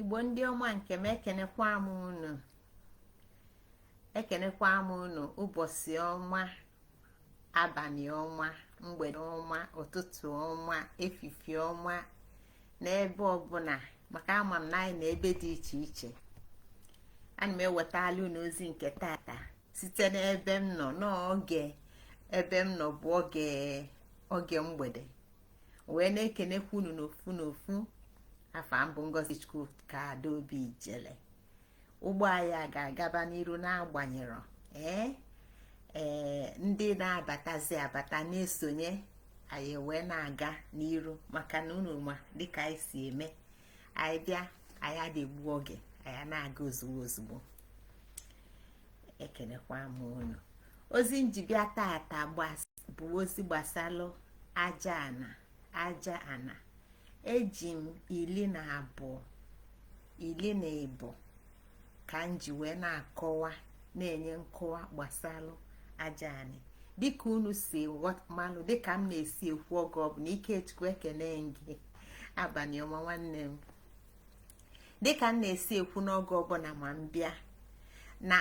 Igbo ndị ọma nke m, ekenekwa m unu, ekenekwa m unu. Ụbọchị ọma, abalị ọma, mgbede ọma, ụtụtụ ọma, efifie ọma, n'ebe ọbụla, maka ama m na anyị na ebe dị iche iche. Ana m ewetala unu ozi nke tata site n'ebe m nọ. N'oge ebe m nọ bụ oge mgbede, wee na-ekenekwa unu n'ofu n'ofu. Afa mbụ, Ngozi Chukwuka Adaobi Ijele. Ụgbọ anyị a ga-agaba n'iru n'agbanyerọ ee ndị na-abatazi abata na-esonye anyị, wee na-aga n'iru, maka na unu ma dịka anyị si eme. Anyị bịa, anyị adịgbu oge, anyị na-aga ozugbo ozugbo. Ekenekwa m unu. Ozi njibịa tata bụ ozi gbasalụ aja ana. Aja ana, eji m 12, 12 ka m ji wee na-akọwa, na-enye nkọwa gbasalụ aja anị, dịka unu si malụ, dịka m na-esi ekwu oge ọbụla. Ikechukwu, ekene gị, abalị ọma, nwanne m. Dịka m na-esi ekwu n'oge ọbụla ma m bịa, na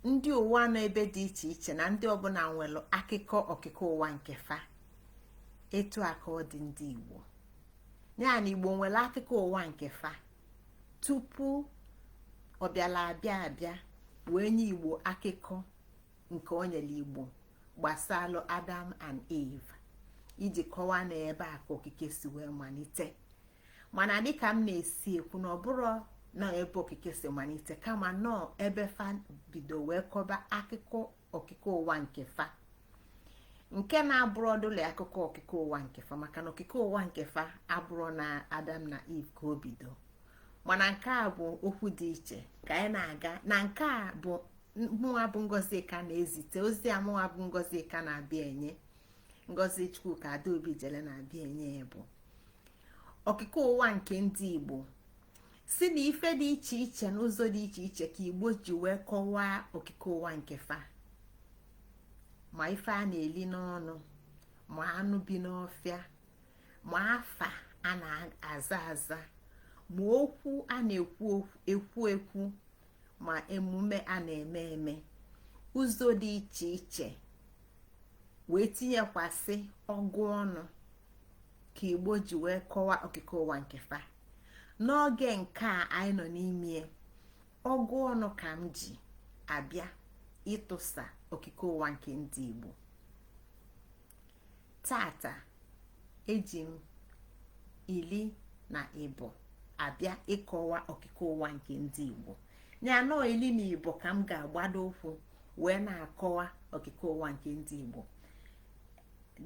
ndị ụwa nọ ebe dị iche iche, na ndị ọbụla nwere akụkọ okike ụwa nke fa. Etu a ka ọ dị ndị Igbo. Ya na Igbo nwere akụkọ ụwa nke fa tupu ọ bịala abịa abịa wee nye Igbo akụkọ nke o nyere Igbo gbasalụ Adam and Eve, iji kọwaa na ebe a ka okike si wee malite. Mana dịka m na-esi ekwu, na ọ bụrụ na ebe okike si malite, kama nọọ ebe fa bido wee kọba akụkọ okike ụwa nke fa, nke na-abụrụ ọdụla akụkọ okike ụwa nke fa, maka na okike ụwa nke fa abụrụ na Adam na Eve ka o bido. Mana nke a bụ okwu dị iche ka anyị na-aga. Na nke a bụ mụnwa bụ Ngọzika na-ezite ozi a. Mụnwa bụ Ngọzika na-abịa enye, Ngozi Chukwuka Adaobi Jele na-abịa enye ya, bụ okike ụwa nke ndị Igbo, si na ife dị iche iche, n'ụzọ dị iche iche ka Igbo ji wee kọwaa okike ụwa nke fa, ma ife a na-eli n'ọnụ, ma anụ bi n'ọfịa, ma afa a na-aza aza, ma okwu a na-ekwu ekwu ekwu, ma emume a na-eme eme, ụzọ dị iche iche, wee tinyekwasị ọgụ ọnụ ka Igbo ji wee kọwaa okike ụwa nke fa. N'oge nke a anyị nọ n'ime, ọgụ ọnụ ka m ji abịa ịtụsa okike ụwa nke ndị Igbo tata. Eji m 12 abịa ịkọwa okike ụwa nke ndị Igbo. Ya nọọ 12 ka m ga-agbado ụkwụ wee na-akọwa okike ụwa nke ndị Igbo.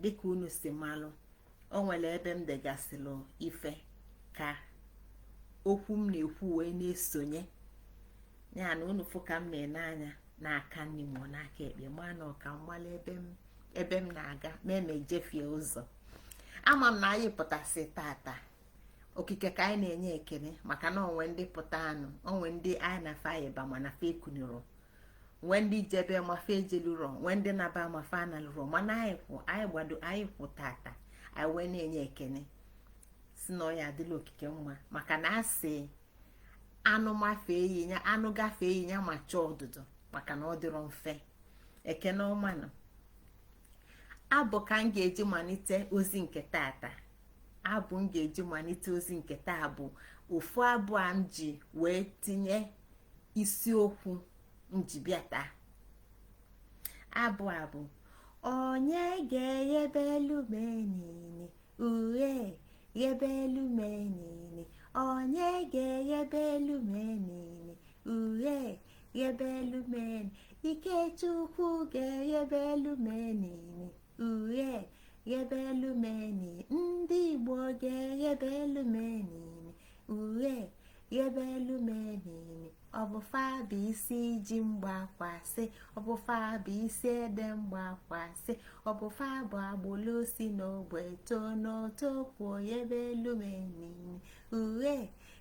Dịka unu si malụ, o nwere ebe m degasịrị ife ka okwu m na-ekwu wee na-esonye ya, na unu fụ ka m na-ene anya n'aka nri ma ọ n'aka ekpe, ma na ọka mmalụ ebe m na-aga, ma eme jefie ụzọ. Ama m na anyị pụtasị tata, okike ka anyị na-enye ekele, maka na onwe ndị pụta anụ, onwe ndị anyị na fa ịba mana fa ekuniro, nwee ndị jebe ma fa ejeluro, nwee ndị naba ma fa analuro. Mana anyị kwụ, anyị gbado, anyị kwụ tata, anyị wee na-enye ekele, si na ọya adịla okike mma, maka na asị anụ mafee yi ya, anụ gafee yi ya ma chọọ ọdụdụ, maka na ọ dịrọ mfe. Ekene ọmanụ. Abụ ka m ga-eji malite ozi nke tata. Abụ m ga-eji malite ozi nke taa bụ ofu abụ a m ji wee tinye isiokwu m ji bịa taa. Abụ a bụ "Onye ga-eghebelu m enini uhe, ghebelu m enini, onye ga-eghebelu m enini uhe, ghebelu m enini, Ikechukwu ga-eghebelu m enini uhe, ghebelu m enini, ndị Igbo ga-eghebelu m enini uhe, ghebelu m enini. Ọ bụ fa bụ isi ji mgbakwasị, ọ bụ fa bụ isi ede mgbakwasị, ọ bụ fa bụ agbụlụ si n'ogbe too n'otokwu, ghebelu m enini uhe,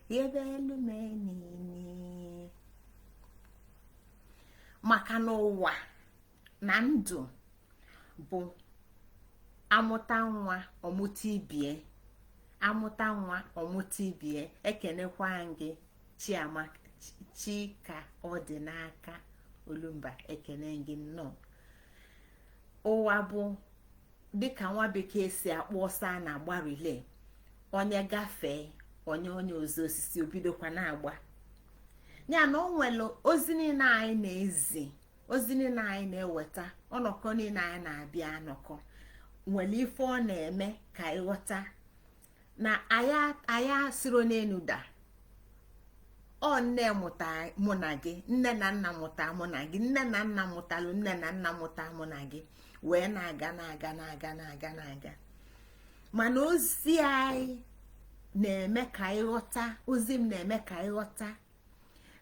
ghebelu m enini." Maka na ụwa na ndụ bụ amụta nwa, ọmụta ibie. Amụta nwa, ọmụta ibie. Ekenekwa gị, Chiamaka, Chika, ọ dị n'aka olumba. Ekene gị, nnọọ. Ụwa bụ dịka nwa bekee si akpọ ọsọ a na-agba relay. Onye gafee, onye ọzọ osisi obidokwa na-agba ya. Na o nwere ozi niile anyị na-ezi, ozi niile anyị na-eweta, ọnọkọ niile anyị na-abịa anọkọ nwere ife ọ na-eme ka ịghọta na anyị asịrọ n'elu daa. Ọ nne mụta mụ na gị, nne na nna mụta mụ na gị, nne na nna mụtalụ nne na nna mụta mụ na gị, wee na-aga, na-aga, na-aga, na-aga, na-aga. Mana ozi anyị na-eme ka ịghọta, ozi m na-eme ka ịghọta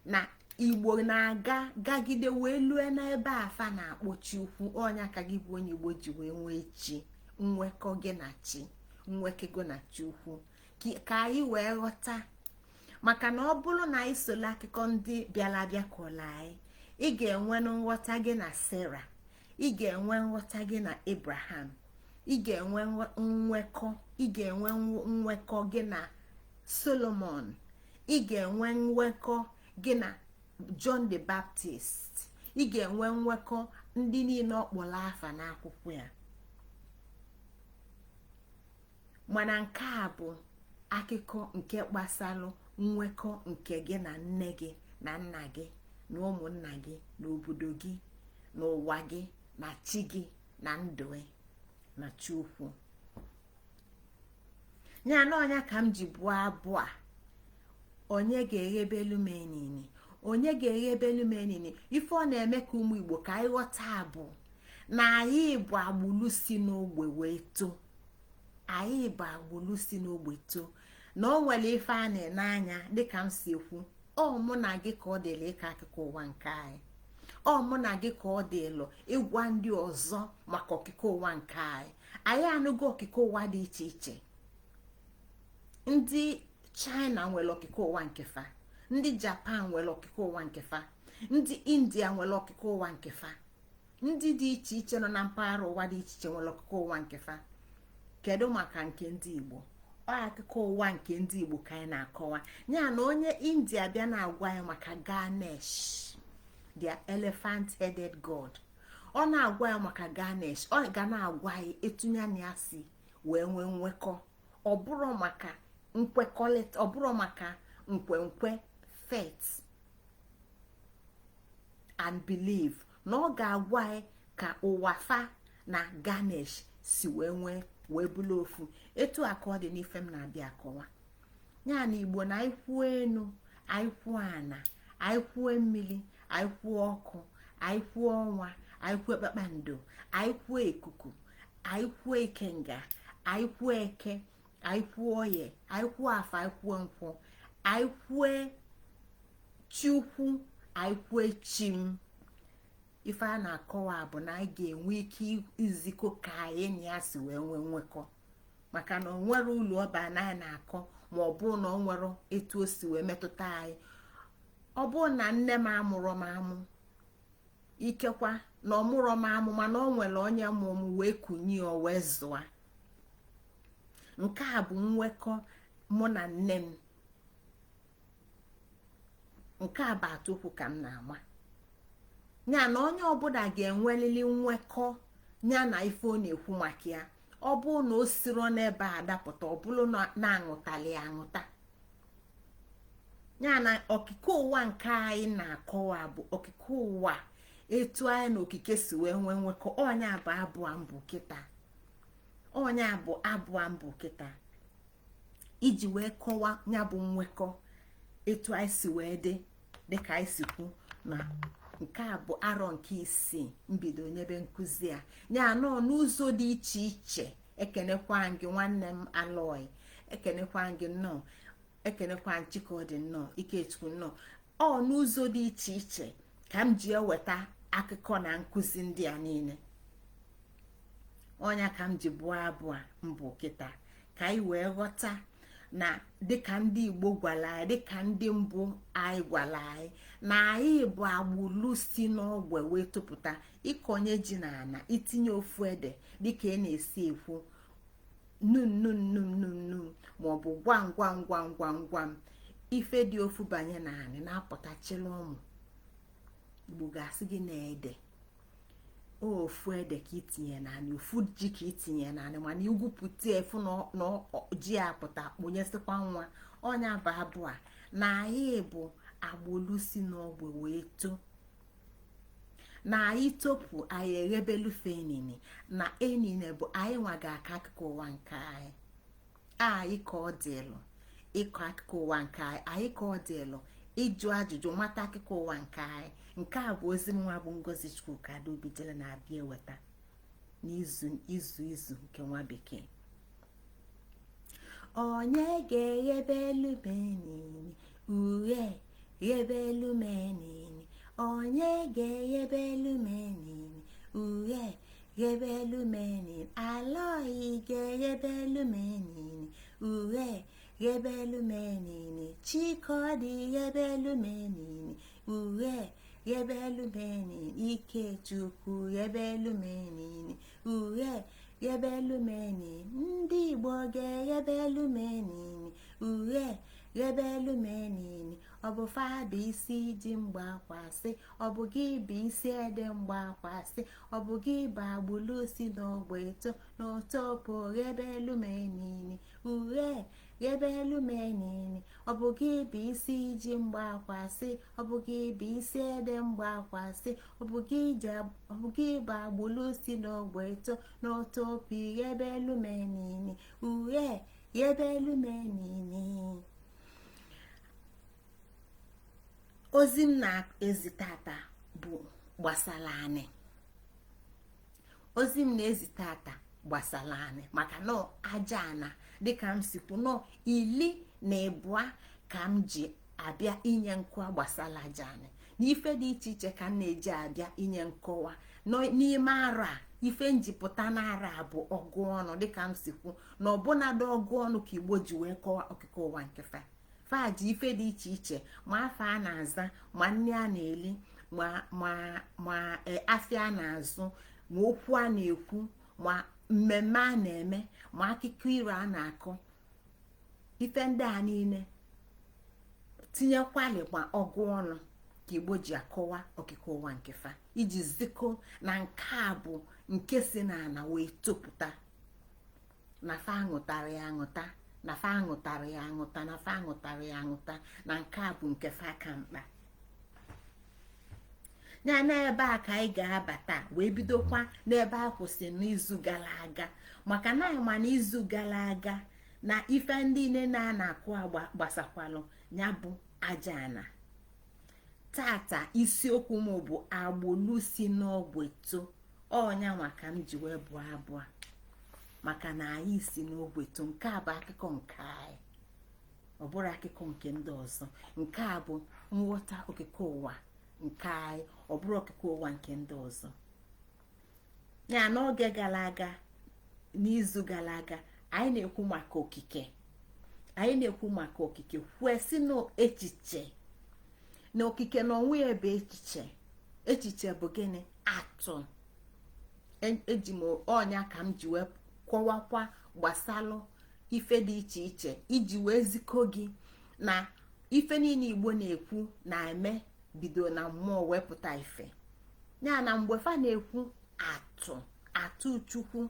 na Igbo na-aga gagide wee lue n'ebe afa na-akpọ chi ukwu. Ọnya ka gị bụ onye Igbo ji wee nwee chi, nwekọ gị na chi, nwekego na chi ukwu, ka anyị wee ghọta. Maka na ọ bụrụ na anyị solo akụkọ ndị bịara abịa kọrọ anyị, ị ga-enwe nghọta gị na Sarah, ị ga-enwe nghọta gị na Abraham, ị ga-enwe nwekọ, ị ga-enwe nwekọ gị na Solomon, ị ga-enwe nwekọ gị na John the Baptist, ị ga-enwe nwekọ ndị niile ọ kpọrọ afa n'akwụkwọ ya. Mana nke a bụ akụkọ nke gbasalụ nwekọ nke gị na nne gị na nna gị na ụmụnna gị na obodo gị na ụwa gị na chi gị na ndụ na chi ukwu ya. Na ọnya ka m ji bụọ abụ a: "Onye ga-eghebelu m enini? Onye ga-eghebelu m enini?" Ife ọ na-eme ka ụmụ Igbo ka anyị ghọta bụ na anyị bụ agbụlụ si n'ogbe wee too. Anyị bụ agbụlụ si n'ogbe too, na o nwere ife a na-ene anya. Dịka m si ekwu, ọ mụ na gị ka ọ dịla ịkọ akụkọ ụwa nke anyị. Ọ mụ na gị ka ọ dịlụ ịgwa ndị ọzọ maka okike ụwa nke anyị. Anyị anụgo okike ụwa dị iche iche. Ndị China nwere okike ụwa nke fa, ndị Japan nwere okike ụwa nke fa, ndị India nwere okike ụwa nke fa, ndị dị iche iche nọ na mpaghara ụwa dị iche iche nwere okike ụwa nke fa. Kedu maka nke ndị Igbo? Ọ akụkọ ụwa nke ndị Igbo ka anyị na-akọwa ya. Na onye India bịa na-agwa ya maka Ganesh, their elephant headed god, ọ na-agwa ya maka Ganesh, ọ ga na-agwa ya etu ya na ya si wee nwee nwekọ. Ọ bụrụ maka nkwekọrịta, ọ bụrụ maka nkwenkwe, faith and belief, na ọ ga-agwa ya ka ụwa fa na Ganesh si wee nwee, wee bụrụ ofu. Etu a ka ọ dị n'ife m na-abịa akọwa ya na Igbo, na anyị kwuo enu, anyị kwuo ana, anyị kwuo mmiri, anyị kwuo ọkụ, anyị kwuo ọnwa, anyị kwuo kpakpando, anyị kwuo ikuku, anyị kwuo ikenga, anyị kwuo eke, anyị kwuo oye, anyị kwuo afọ, anyị kwuo nkwụ, anyị kwuo chukwu, anyị kwuo chim, ife a na-akọwa bụ na anyị ga-enwe ike izikọ ka anyị na ya si wee nwee nwekọ. Maka na o nwere ụlọ ọba na anyị na-akọ, ma ọ bụ na ọ nwere etu o si wee metụta anyị. Ọ bụ na nne m amụrụ m amụ, ikekwa na ọ mụrụ m amụ, mana ọ nwere onye mụ m wee kunye o wee zụa. Nke a bụ nwekọ mụ na nne m. Nke a bụ atụkwu ka m na-ama ya na onye ọbụla ga-enwelili nwekọ ya na ife ọ na-ekwu maka ya. Ọ bụrụ na o siro n'ebe a dapụta, ọ bụrụ na aṅụtali ya aṅụta ya. Na okike ụwa nke anyị na-akọwa bụ okike ụwa etu anyị na okike si wee nwee nwekọ. Ọnya bụ abụọ mbụ kịta, ọnya bụ abụọ mbụ kịta, iji wee kọwaa ya bụ nwekọ etu anyị si wee dị. Dịka anyị si kwu, na nke a bụ arọ nke isii mbido nyebe nkụzi a ya nọ n'ụzọ dị iche iche. Ekenekwa gị, nwanne m Aloi, ekenekwa gị, nnọọ. Ekenekwa Chikọdị, nnọọ. Ikechukwu, nnọọ. Ọ n'ụzọ dị iche iche ka m ji eweta akụkọ na nkụzi ndị a niile. Ọnya ka m ji bụọ abụọ mbụ kịta, ka anyị wee ghọta na dịka ndị Igbo gwara anyị, dịka ndị mbụ anyị gwara anyị, na anyị bụ agbụrụ si n'ogbe wee tụpụta. Ịkọnye ji na ana, itinye ofu ede, dịka ị na-esi ekwu. Num num num num num, maọbụ gwam gwam gwam gwam gwam. Ife dị ofu banye na anị na-apụtachila ụmụ Igbo ga-asị gị na ede ofu ede ka itinye naanị, ofu ji ka itinye naanị, mana igwupụta efu na ji apụta kpụnyesịkwa nwa. Ọnya bụ abụọ a na anyị bụ agbolu si n'ogbe wee too, na anyị topụ, anyị eghebelufe enini na enine bụ anyị nwa ga-aka akụkọ ụwa nke anyị. Anyị ka ọ dịlụ ịkọ akụkọ ụwa nke anyị, anyị ka ọ dịlụ ịjụ ajụjụ, mata akụkọ ụwa nke anyị. Nke a bụ ozi nwa bụ Ngozi Chukwuka Adaobi na-abịa eweta n'izu izu izu nke nwa bekee. Onye ga-eghebe elu menini uhe, ghebe elu menini? Onye ga-eghebe elu menini uhe, ghebe elu menini? Alọghị ga-eghebe elu menini uhe, ghebe elu menini. Chikọdị ghebe elu menini uhe, ghebe elu menini. Ikechukwu ghebe elu menini uhe, ghebe elu menini. Ndị Igbo ga-eghebe elu menini uhe, ghebe elu menini. Ọ bụ fa bụ isi ji mgbakwasị? Ọ bụ gị bụ isi ede mgbakwasị? Ọ bụ gị bụ agbụlụ si n'ogbe eto n'otopo? Ghebe elu menini uhe, ghebe elu menini. Ọ bụ gị bụ isi ji mgbakwasị? Ọ bụ gị bụ isi ede mgbakwasị? Ọ bụ gị bụ agbụlụ si n'ogbe eto n'otopo? Ghebe elu menini uhe, ghebe elu menini. Ozi m na-ezi tata bụ gbasara anị. Ozi m na-ezi tata gbasara anị, maka na aja ana, dịka m si kwu, nọ 12 ka m ji abịa inye nkọwa gbasara aja anị na ife dị iche iche ka m na-eji abịa inye nkọwa n'ime arọ a. Ife njipụta na arọ a bụ ọgụ ọnụ, dịka m si kwu na ọbụnadị ọgụ ọnụ ka Igbo ji wee kọwa okike ụwa nke fa. Faji ife dị iche iche, ma afa a na-aza, ma nri a na-eli, ma ma ma afịa a na-azụ, ma okwu a na-ekwu, ma mmemme a na-eme, ma akụkọ iro a na-akọ. Ife ndị a niile tinyekwali ma ọgụ ọnụ ka Igbo ji akọwa okike ụwa nke fa, iji zikọ na nke a bụ nke si n'ala wee topụta, na fa aṅụtara ya aṅụta, na fa aṅụtara ya aṅụta, na fa aṅụtara ya aṅụta, na nke a bụ nke fa ka mkpa ya. N'ebe a ka anyị ga-abata wee bidokwa n'ebe a kwụsị n'izu gara aga, maka na anyị ma n'izu gara aga na ife ndị nne a na-akụ agba gbasakwalụ ya bụ aja ana. Tata isiokwu m bụ agbụlụ si n'ogbe too. Ọnyanwa ka m ji wee bụọ abụọ, maka na anyị si n'ogbe too. Nke a bụ akụkọ nke anyị, ọ bụrụ akụkọ nke ndị ọzọ. Nke a bụ nghọta okike ụwa nke anyị, ọ bụrụ okike ụwa nke ndị ọzọ. Ya n'oge gara aga, n'izu gara aga, anyị na-ekwu maka okike. Anyị na-ekwu maka okike, kwesị n'echiche na okike na onwe ya bụ echiche. Echiche bụ gịnị? Atụ eji m ọnya ka m ji wee kọwakwa gbasalụ ife dị iche iche, iji wee zikọ gị na ife niile Igbo na-ekwu na-eme bido na mmụọ wee pụta ife ya. Na mgbe fa na-ekwu atụ, atụ Chukwu,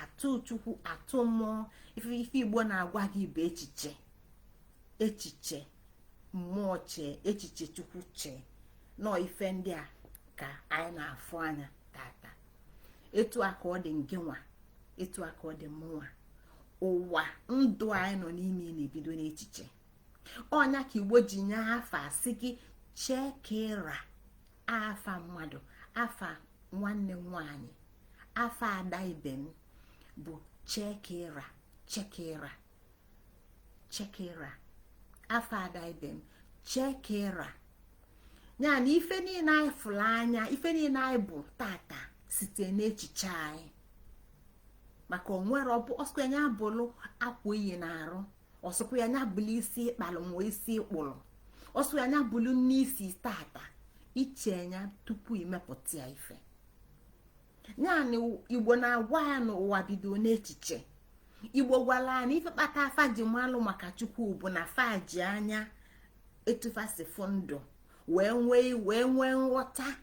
atụ Chukwu, atụ mmụọ, ife ife Igbo na-agwa gị bụ echiche, echiche mmụọ chee, echiche Chukwu chee. Nọọ ife ndị a ka anyị na-afụ anya tata. Etu a ka ọ dị ngịnwa, etu a ka ọ dị mụnwa. Ụwa ndụ anyị nọ n'ime na-ebido n'echiche. Ọnya ka Igbo ji nye afa, asị gị chekira, afa mmadụ, afa nwanne m nwanyị, afa ada ibe m bụ chekira, chekira, chekira, afa ada ibe m chekira. Ya na ife niile anyị fụrụ anya, ife niile anyị bụ tata site n'echiche anyị, maka onwere ọsụkwa ya bụlụ akwa iyi na-arụ, ọsụkwa ya nya bụlụ isi ịkpalụ nwa isi ịkpụrụ, ọsụ ya nya bụlụ n'isi tata iche ya tupu imepụta ya ife. Ya na Igbo na-agwa ya na ụwa bido n'echiche. Igbo gwara anyị ife kpata afa ji malụ maka Chukwu bụ na fa ji anya etufa si fụ ndụ wee nwee nghọta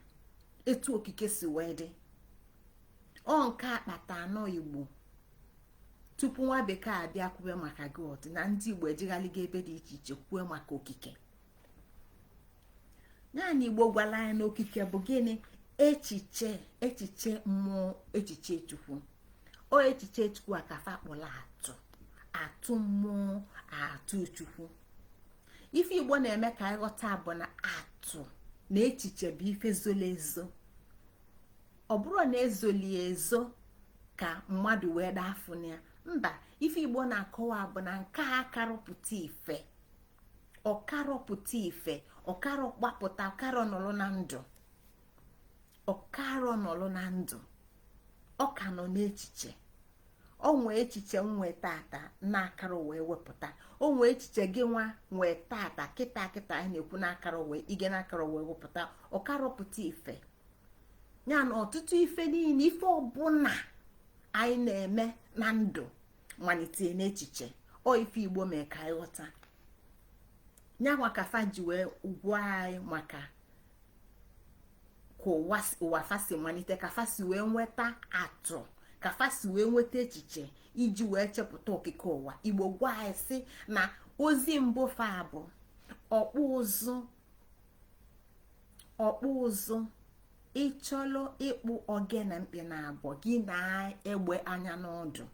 etu okike si wee dị. Ọ nke akpata anọ Igbo tupu nwa bekee abịa kwube maka God, na ndị Igbo ejeghalịgo ebe dị iche iche kwue maka okike. Ya na Igbo gwara anyị na okike bụ gịnị? Echiche, echiche mmụọ, echiche Chukwu. O echiche Chukwu a ka fa kpọrọ atụ, atụ mmụọ, atụ Chukwu. Ife Igbo na-eme ka anyị ghọta bụ na atụ na echiche bụ ife zolo ezo. Ọ bụrụ na ezoli ezo ka mmadụ wee dafụ ya, mba. Ife Igbo na-akọwa bụ na nke a karọpụta ife, ọkarọpụta ife, ọkarọ gbapụta, ọkarọ nọrọ na ndụ, ọkarọ nọrọ na ndụ, ọ ka nọ n'echiche. O nwee echiche nwee tata na-akara wee wepụta. O nwee echiche gị nwa nwee tata, kịta kịta anyị na-ekwu, n'akara wee ige n'akara wee wepụta, ọkarọpụta ife. Ya na ọtụtụ ife niile, ife ọbụla anyị na-eme na ndụ malite n'echiche. Ọ ife Igbo mee ka anyị ghọta ya nwa ka fa ji wee gwa anyị maka ka ụwa fa si malite, ka fa si wee nweta atụ, ka fa si wee nweta echiche iji wee chepụta okike ụwa. Igbo gwa anyị sị na ozi mbụ fa bụ ọkpụ ụzụ. Ọkpụ ụzụ, ịchọlụ ịkpụ ogene mkpị na abụọ gị na-egbe anya n'ọdụ.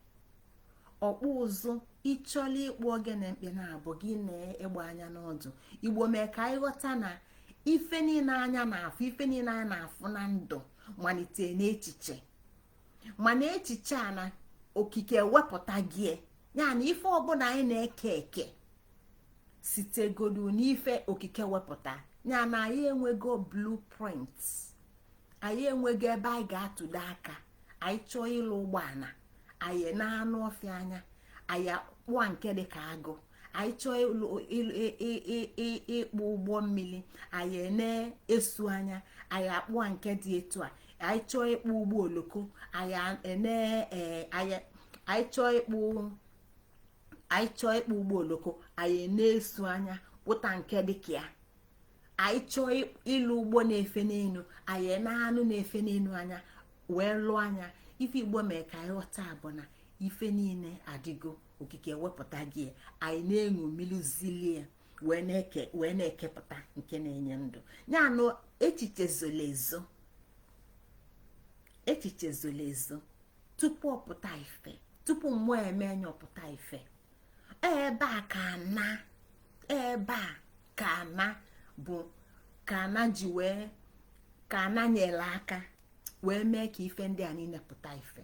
Ọkpụ ụzụ, ịchọlụ ịkpụ ogene mkpị na abụọ gị na-egbe anya n'ọdụ. Igbo mee ka anyị ghọta na ife niile anya na-afụ, ife niile anya na-afụ na ndụ malite n'echiche. Mana echiche a na okike wepụta gị ya na ife ọbụla anyị na-eke eke sitegodu n'ife okike wepụta ya, na anyị enwego blueprint, anyị enwego ebe anyị ga-atụdo aka. Anyị chọọ ịlụ ụgbọala, anyị na-anụ ọfịa anya, anyị akpụa nke dị ka agụ. Anyị chọọ ịkpụ ụgbọ mmiri, anyị na-esu anya, anyị akpụa nke dị etu a. Anyị chọọ ịkpụ ụgbọ oloko, anyị chọọ ịkpụ ụgbọ oloko, anyị na-esu anya kpụta nke dịka ya. Anyị chọọ ịlụ ụgbọ na-efe n'elu, anyị na-anụ na-efe n'elu anya wee lụọ anya. Ife Igbo mee ka anyị ghọta bụ na ife niile adịgo, okike wepụta gị, anyị na-eṅomiluzili ya wee na-eke, wee na-ekepụta nke na-enye ndụ. Ya na echiche zoro ezo, echiche zoro ezo tupu ọpụta ife, tupu mmụọ eme anya ọpụta ife. Ebe a ka ana, ebe a ka ana bụ ka ana ji wee ka ana nyere aka wee mee ka ife ndị a niile pụta ife.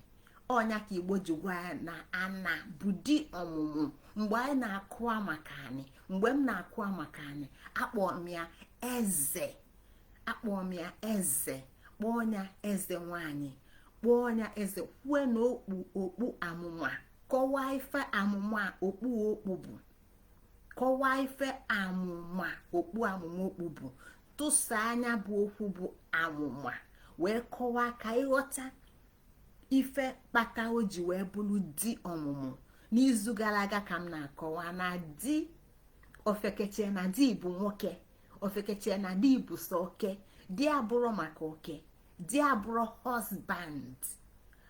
Ọnya ka Igbo ji gwa ya na ana bụ di ọmụmụ. Mgbe anyị na-akụa maka anyị, mgbe m na-akụa maka anyị, akpọrọ m ya eze, akpọrọ m ya eze, kpọọ ya eze nwanyị, kpọọ ya eze, kwue na okpu okpu amụma, kọwaa ife amụma okpu okpu bụ, kọwaa ife amụma okpu amụma okpu bụ, tụsa anya bụ okwu bụ amụma, wee kọwaa ka ịghọta ife kpata o ji wee bụrụ di ọmụmụ. N'izu gara aga ka m na-akọwa na di ofekechie na di bụ nwoke, ofekechie na di bụ sọ oke, di abụrụ maka oke, di abụrụ husband.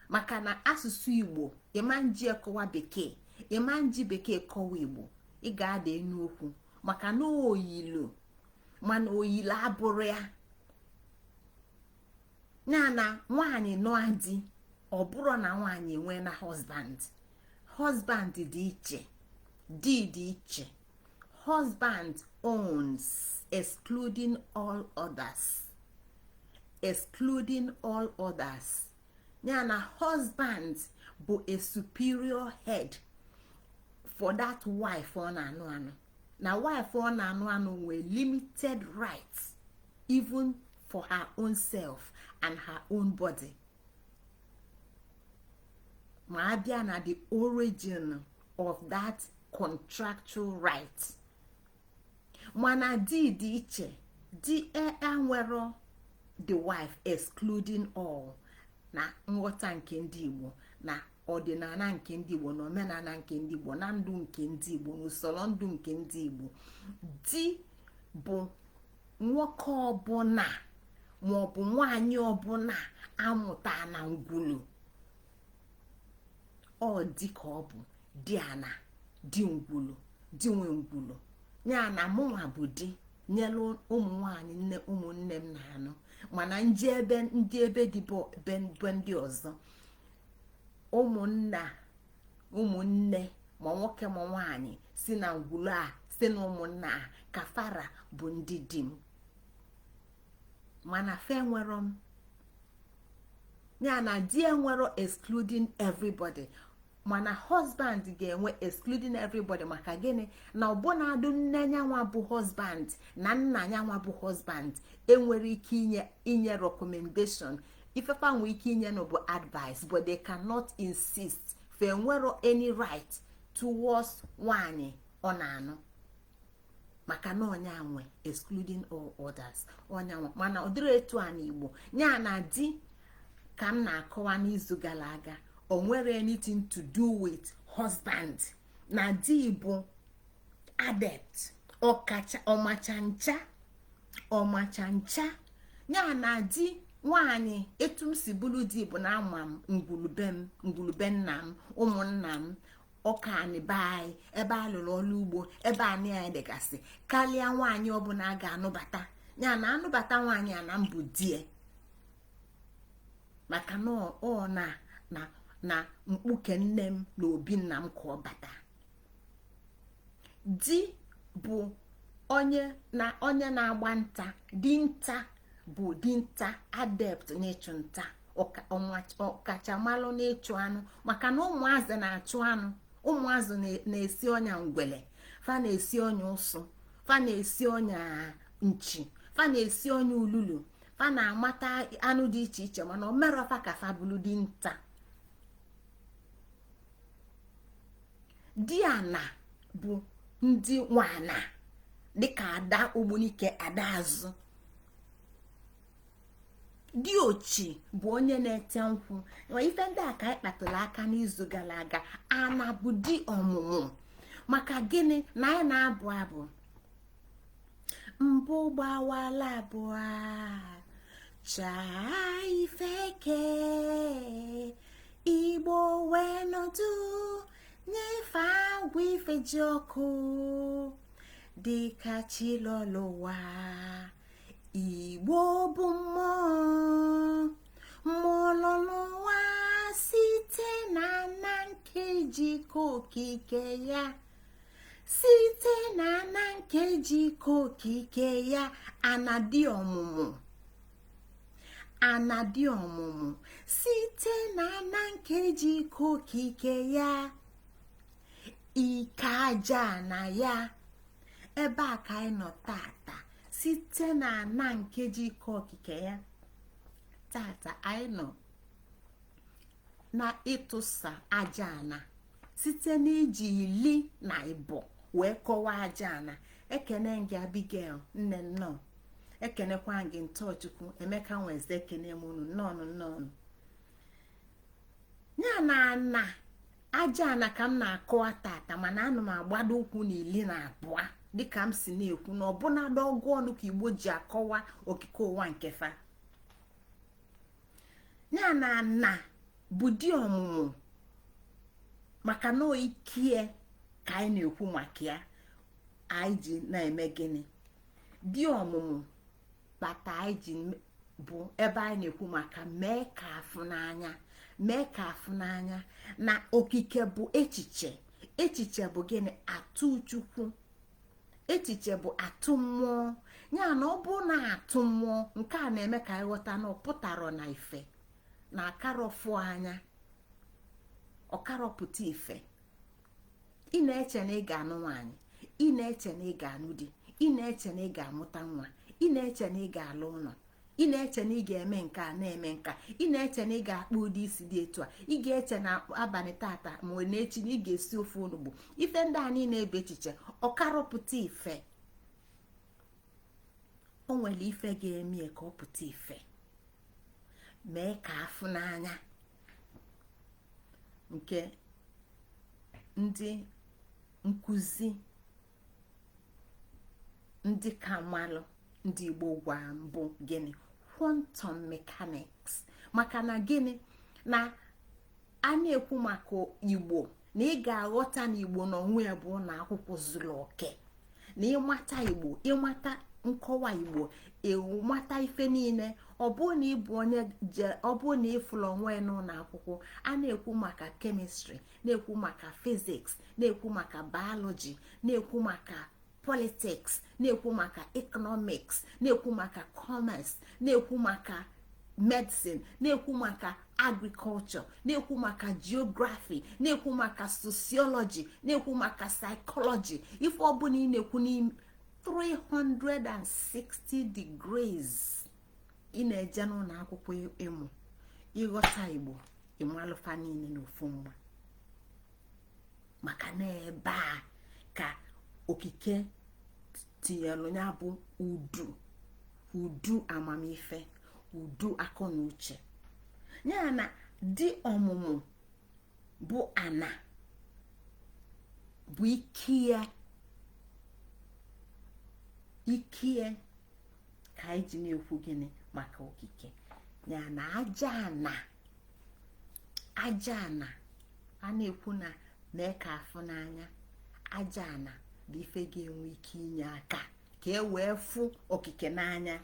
Maka na asụsụ Igbo ịma nji kọwa bekee, ịma nji bekee kọwa Igbo, ị ga-ada enu okwu maka na oyilu, mana oyilu abụrụ ya. Ya na nwaanyị nụọ di, ọ bụrụ na nwaanyị enwee na husband. Husband dị iche, di dị iche. Husband owns, excluding all others, excluding all others. Ya na husband bụ a superior head for that wife ọ na-anụ anụ, na wife ọ na-anụ anụ nwee limited rights even for her own self and her own body. Ma abịa na the origin of that contractual right. Mana di dị iche. Di enwero the wife excluding all. Na nghọta nke ndị Igbo, na ọdịnala nke ndị Igbo, na omenala nke ndị Igbo, na ndụ nke ndị Igbo, na usoro ndụ nke ndị Igbo, di bụ nwoke ọbụla maọbụ nwaanyị ọbụla amụta na ngwulu. Ọ dị ka ọ bụ di ana, di ngwulu, di nwe ngwulu ya. Na mụnwa bụ di nyelu ụmụ nwanyị nne, ụmụnne m na-anụ, mana nje ebe ndị ebe dị be ndị ọzọ, ụmụnna, ụmụnne, ma nwoke ma nwaanyị si na ngwulu a, si na ụmụnna a ka fara bụ ndị di m, mana fe nwere m ya na di enwero excluding everybody, mana husband ga-enwe excluding everybody. Maka gịnị? Na ọbụnadụ nne nyanwa bụ husband na nna nyanwa bụ husband enwere ike inye recommendation. Ifefa nwee ike inye no bụ advice, but they cannot insist. Fe nwero any right towards nwanyị ọ na-anụ, maka na ọnya nwe excluding all others, ọnya nwe. Mana ọ dịrị etu a n'Igbo. Ya na di ka m na-akọwa n'izu gara aga, o nwere anything to do with husband. Na di bụ adept, ọkacha, ọmacha ncha, ọmacha ncha. Ya na di nwanyị, etu m si bụrụ di bụ na ama m ngwulube m, ngwulube nna m, ụmụnna m, ọka anị be anyị, ebe a lụrụ ọrụ ugbo, ebe anị anyị dịgasị, karịa nwaanyị ọbụla a ga-anụbata. Ya na anụbata nwaanyị a na mbụ die, maka na ọ na mkpuke nne m na obi nna m ka ọ bata. Di bụ onye na onye na-agba nta, dinta bụ dinta, adept n'ịchụ nta, ọkachamalụ n'ịchụ anụ, maka na ụmụazị na-achụ anụ. Ụmụazị na-esi ọnya ngwele, fa na-esi ọnya ụsụ, fa na-esi ọnya nchi, fa na-esi ọnya ululu, fa na-amata anụ dị iche iche, mana o merọfa ka fa bụrụ dinta. Di ana bụ ndị nwana dịka ada Ogbunike, ada azụ. Diochi bụ onye na-ete nkwụ. Ife ndị a ka anyị kpatụrụ aka n'izu gara aga. Ana bụ di ọmụmụ. Maka gịnị? Na anyị na-abụ abụ mbụ gbawala abụọ chaa ifeke Igbo wee nọdụ nyefe agwụ ife ji ọkụ dịka chilọlụwa. Igbo bụ mmụọ, mmụọ lọlụwa site na na nkeji okike ya, site na na nkeji okike ya. Anadị ọmụmụ, anadị ọmụmụ site na na nkeji okike ya, ike aja na ya. Ebe a ka anyị nọ tata, site na na nkeji ike okike ya. Tata anyị nọ na ịtụsa aja ana site n'iji ili na ịbọ wee kọwaa aja ana. Ekene gị, Abigail nne, nnọọ. Ekenekwa gị, Ntọchukwu Emeka nweze. Ekene m unu, nnọọ, nnọọ. Ya na ana aja ana ka m na-akọwa tata, mana ana m agbado ụkwụ na 12, dịka m si na-ekwu na ọbụnadụ ọgụ ọnụ ka Igbo ji akọwa okike ụwa nke fa. Ya na ana bụ di ọmụmụ, maka na ikie ka anyị na-ekwu maka ya. Anyị ji na-eme gịnị? Di ọmụmụ kpata anyị ji bụ ebe anyị na-ekwu maka mee ka afụ n'anya, mee ka afụ n'anya na okike bụ echiche. Echiche bụ gịnị? Atụ Chukwu. Echiche bụ atụ mmụọ. Ya na ọ bụ na atụ mmụọ nke a na-eme ka anyị ghọta na ọ pụtara na ife na akarọfụ anya, ọkarọpụta ife. Ị na-eche na ị ga-anụ nwaanyị, ị na-eche na ị ga-anụ di, ị na-eche na ị ga-amụta nwa, ị na-eche na ị ga-alụ ụlọ, ị na-eche na ị ga-eme nke a, na-eme nka, ị na-eche na ị ga-akpụ ụdị isi dị etu a, ị ga-eche na abalị tata ma ọ na-echi na ị ga-esi ofe onugbu. Ife ndị a niile ebe echiche ọkarọpụta ife. O nwere ife ga-eme ka ọ pụta ife. Mee ka afụ n'anya nke ndị nkụzi, ndị ka malụ ndị Igbo gwa mbụ gịnị? Quantum mechanics. Maka na gịnị? Na a na-ekwu maka Igbo, na ị ga-aghọta na Igbo na onwe ya bụ na akwụkwọ zuru oke, na ịmata Igbo, ịmata nkọwa Igbo, ịmata ife niile. Ọ bụrụ na ịbụ onye je, ọ bụrụ na ịfụrụ onwe ya n'ụlọ akwụkwọ, a na-ekwu maka chemistry, na-ekwu maka physics, na-ekwu maka biology, na-ekwu maka politics, na-ekwu maka economics, na-ekwu maka commerce, na-ekwu maka medicine, na-ekwu maka agriculture, na-ekwu maka geography, na-ekwu maka sociology, na-ekwu maka psychology, ife ọbụla ị na-ekwu n'ime 360 degrees ị na-eje n'ụlọ akwụkwọ ịmụ ịghọta Igbo, ịmalụfa niile n'ofu mma, maka na ebe a ka okike tinyelu ya bụ udu, udu amamife, udu akọ na uche ya. Na dị ọmụmụ bụ ana bụ ikie ikie ka anyị ji na-ekwu gịnị maka okike ya na aja ana. Aja ana a na-ekwu na mee ka afụ n'anya, aja ana bụ ife ga-enwe ike inye aka ka e wee fụ okike n'anya.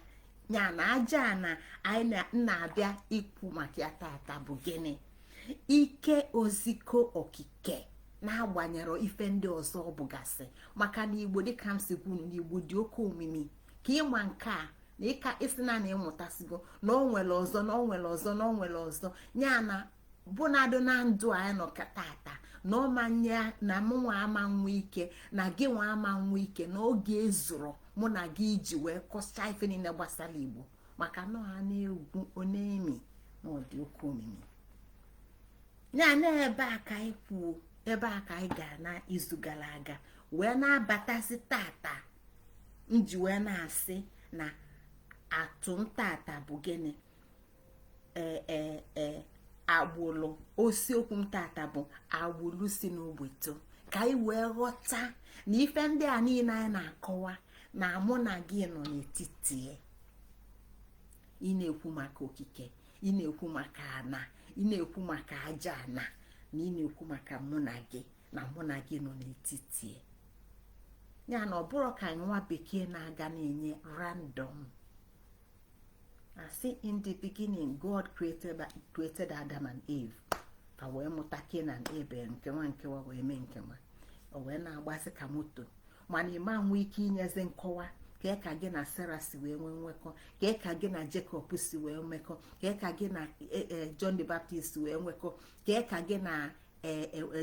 Ya na aja ana anyị na-abịa ikwu maka ya tata bụ gịnị? Ike oziko okike, na-agbanyere ife ndị ọzọ ọ bụgasị, maka na Igbo, dịka m si kwunu, na Igbo dị oke omimi. Ka ịma nke a na ịka isi na na ịmụtasigo na o nwere ọzọ, na o nwere ọzọ, na o nwere ọzọ. Ya na bụnadụ na ndụ anyị nọ tata, na ọmanye na mụnwa ama nwa ike, na gị nwa ama nwa ike, na oge ezuru mụ na gị iji wee kọchaa ife niile gbasara Igbo, maka na ha na-egwu onemi na ọ dị oke omimi. Ya na ebe a ka anyị kwuo, ebe a ka anyị gara na izu gara aga, wee na-abatazi tata nji wee na-asị na atụ tata bụ gịnị? Ee ee ee, agbụlụ. Osiokwu m tata bụ agbụlụ si n'ogbeto, ka anyị wee ghọta na ife ndị a niile anyị na-akọwa na mụ na gị nọ n'etiti. Ị na-ekwu maka okike, ị na-ekwu maka ana, ị na-ekwu maka aja ana, na ị na-ekwu maka mụ na gị, na mụ na gị nọ n'etiti ya. Na ọ bụrụ ka nwa bekee na-aga na-enye random asị, "In the beginning God created Adam and Eve," ka wee mụta Cain and Abel, nkewa nkewa wee mee nkewa, o wee na-agbasị ka moto. Mana ịma nwe ike inyezi nkọwa kee ka gị na Sarah si wee nwee nwekọ, kee ka gị na Jacob si wee nwekọ, kee ka gị na John the Baptist si wee nwekọ, kee ka gị na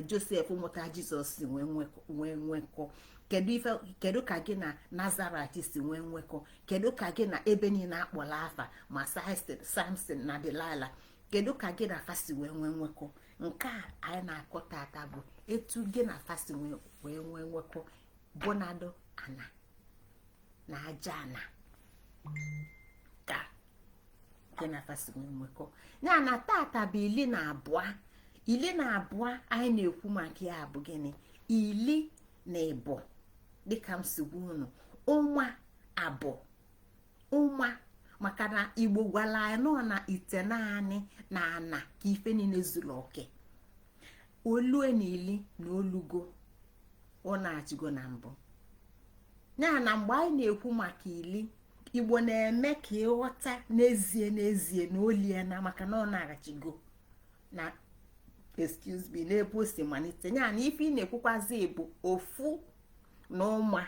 Joseph mụta Jizọs si wee nwekọ, kedu ka gị na Nazaret si nwee nwekọ, kedu ka gị na ebe niile akpọrọ afa, ma Samson na Delilah, kedu ka gị na fa si wee nwee nwekọ. Nke a anyị na-akọ tata bụ etu gị na fa si wee nwee nwekọ, bụnadụ ana na aja ana ka gị na fa si wee nwekọ. Ya na tata bụ 12. 12 anyị na-ekwu maka ya bụ gịnị? 12, dịka m si gwa unu, ụma abụọ ụma, maka na Igbo gwara anyị nọ na ite naanị na ana ka ife niile zuru oke. Olue na ili na olugo ọ na-achịgo na mbụ. Ya na mgbe anyị na-ekwu maka ili, Igbo na-eme ka ịghọta n'ezie n'ezie na olie na maka na ọ na-aghachigo na, excuse me, n'ebe o si malite. Ya na ife ị na-ekwukwazi bụ ofu na ụma,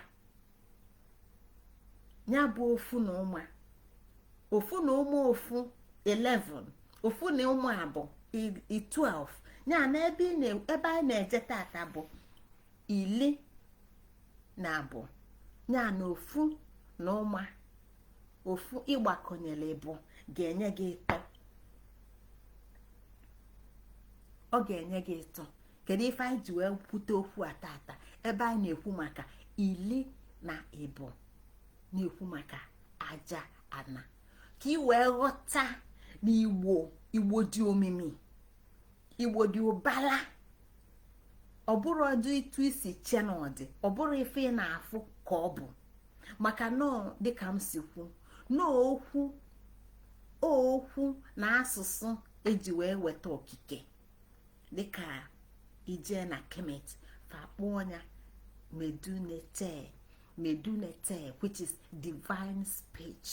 ya bụ ofu na ụma, ofu na ụma, ofu 11, ofu na ụmụ abụ 12. Ya na ebe anyị na-eje tata bụ 12. Ya na ofu na ụma ofu ịgbakọnyere bụ ga-enye gị ịtọ, ọ ga-enye gị ịtọ. Kedu ife anyị ji wee kwute okwu a tata, ebe anyị na-ekwu maka 12, na-ekwu maka aja ana, ka ị wee ghọta na Na Igbo, Igbo dị omimi, Igbo dị ụbala. Ọ bụrụ ọdụ ịtụ isi che na ọdị, ọ bụrụ ife ị na-afụ ka ọ bụ, maka nọọ dịka m si kwu n'okwu okwu na asụsụ eji wee weta okike, dịka ije na Kemet, fakpọọ ya Medunete, Medunete, which is divine speech.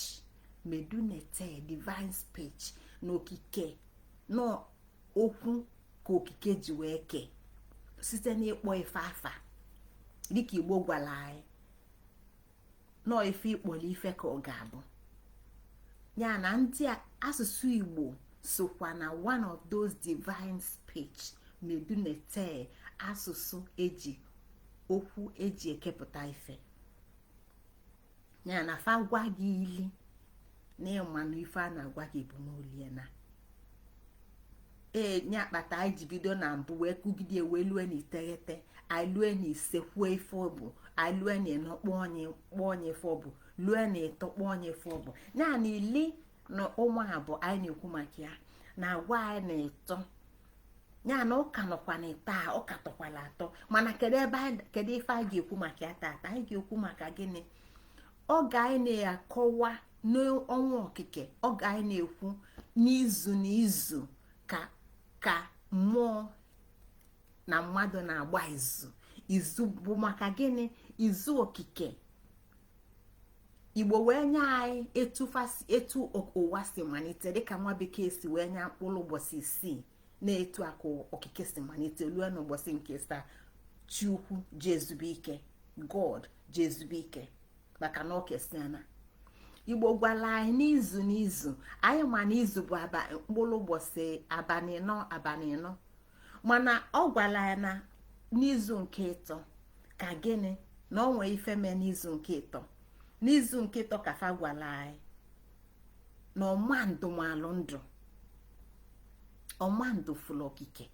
Medunete, divine speech. Na okike na okwu ka okike ji wee kee site n'ịkpọ ife afa, dịka Igbo gwara anyị nọọ ife ịkpọrọ ife ka ọ ga-abụ ya. Na ndị asụsụ Igbo sokwa na one of those divine speech, Medunete, asụsụ eji okwu eji ekepụta ife ya. Na fa gwa gị ili na ịmanụ ife a na-agwa gị bụ n'olie na ee nye akpata. Anyị ji bido na mbụ wee kugide, wee lue na 9, anyị lue na 5, kwuo ife ọ bụ, anyị lue na 4, kpọọ onye, kpọọ onye ife ọ bụ, lue na 3, kpọọ onye ife ọ bụ ya. Na 12 anyị na-ekwu maka ya na-agwa anyị na 3 ya na ụka nọkwa na ịta a, ụka tọkwala atọ. Mana kedu ebe, kedu ife anyị ga-ekwu maka ya tata? Anyị ga-ekwu maka gịnị? Oge anyị na-akọwa n'ọnwa okike, oge anyị na-ekwu n'izu na izu ka mmụọ na mmadụ na-agba izu. Izu bụ maka gịnị? Izu okike. Igbo wee nye anyị etu ụwa si malite, dịka nwa bekee si wee nye mkpụrụ ụbọchị 6, na-etu aka okike si malite ruo n'ụbọchị nke saa Chukwu jezubike, God jezubike, maka na okesiana. Igbo gwara anyị n'izu n'izu. Anyị ma na izu bụ mkpụrụ ụbọchị abalị 4, abalị 4. Mana ọ gwara ya na n'izu nke 3 ka gịnị? Na ọ nwee ife mee n'izu nke 3. N'izu nke 3 ka fa gwara anyị na ọma ndụmalụ ndụ, ọma ndụ fụlụ okike.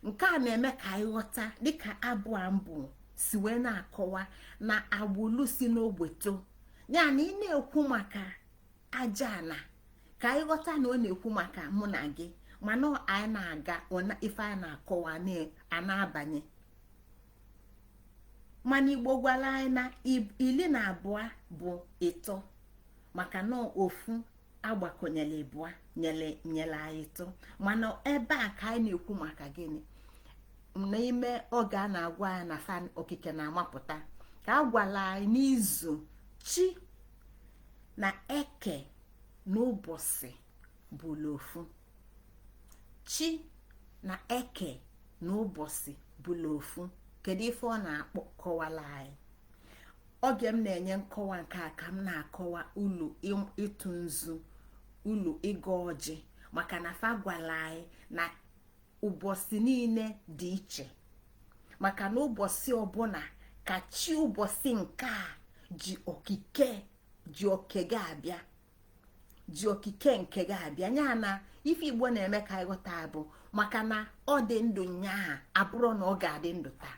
Nke a na-eme ka anyị ghọta, dịka abụọ mbụ si wee na-akọwa na agbụlụ si n'ogbe too ya, na ị na-ekwu maka aja ana, ka anyị ghọta na ọ na-ekwu maka mụ na gị. Mana anyị na-aga, ife anyị na-akọwa a na-abanye. Mana Igbo gwara anyị na 12 bụ 3, maka na ofu agbakọnyere ịbụa nyere nyere anyị 3. Mana ebe a ka anyị na-ekwu maka gịnị? N'ime oge a na-agwa anyị na fan okike na-amapụta, ka a gwara anyị n'izu chi na eke n'ụbọchị bụlụ ofu. Chi na eke n'ụbọchị bụlụ ofu. Kedu ife ọ na-akpọ kọwala anyị? Oge m na-enye nkọwa nke a, ka m na-akọwa ulu ịtụ nzu, ulu ịga ọjị, maka na fa gwara anyị na ụbọchị niile dị iche, maka na ụbọchị ọbụla ka chi ụbọchị nke a ji okike, ji oke ga-abịa, ji okike nke ga-abịa ya. Na ife Igbo na-eme ka anyị ghọta bụ maka na ọ dị ndụ nyaa abụrụ na ọ ga-adị ndụ taa,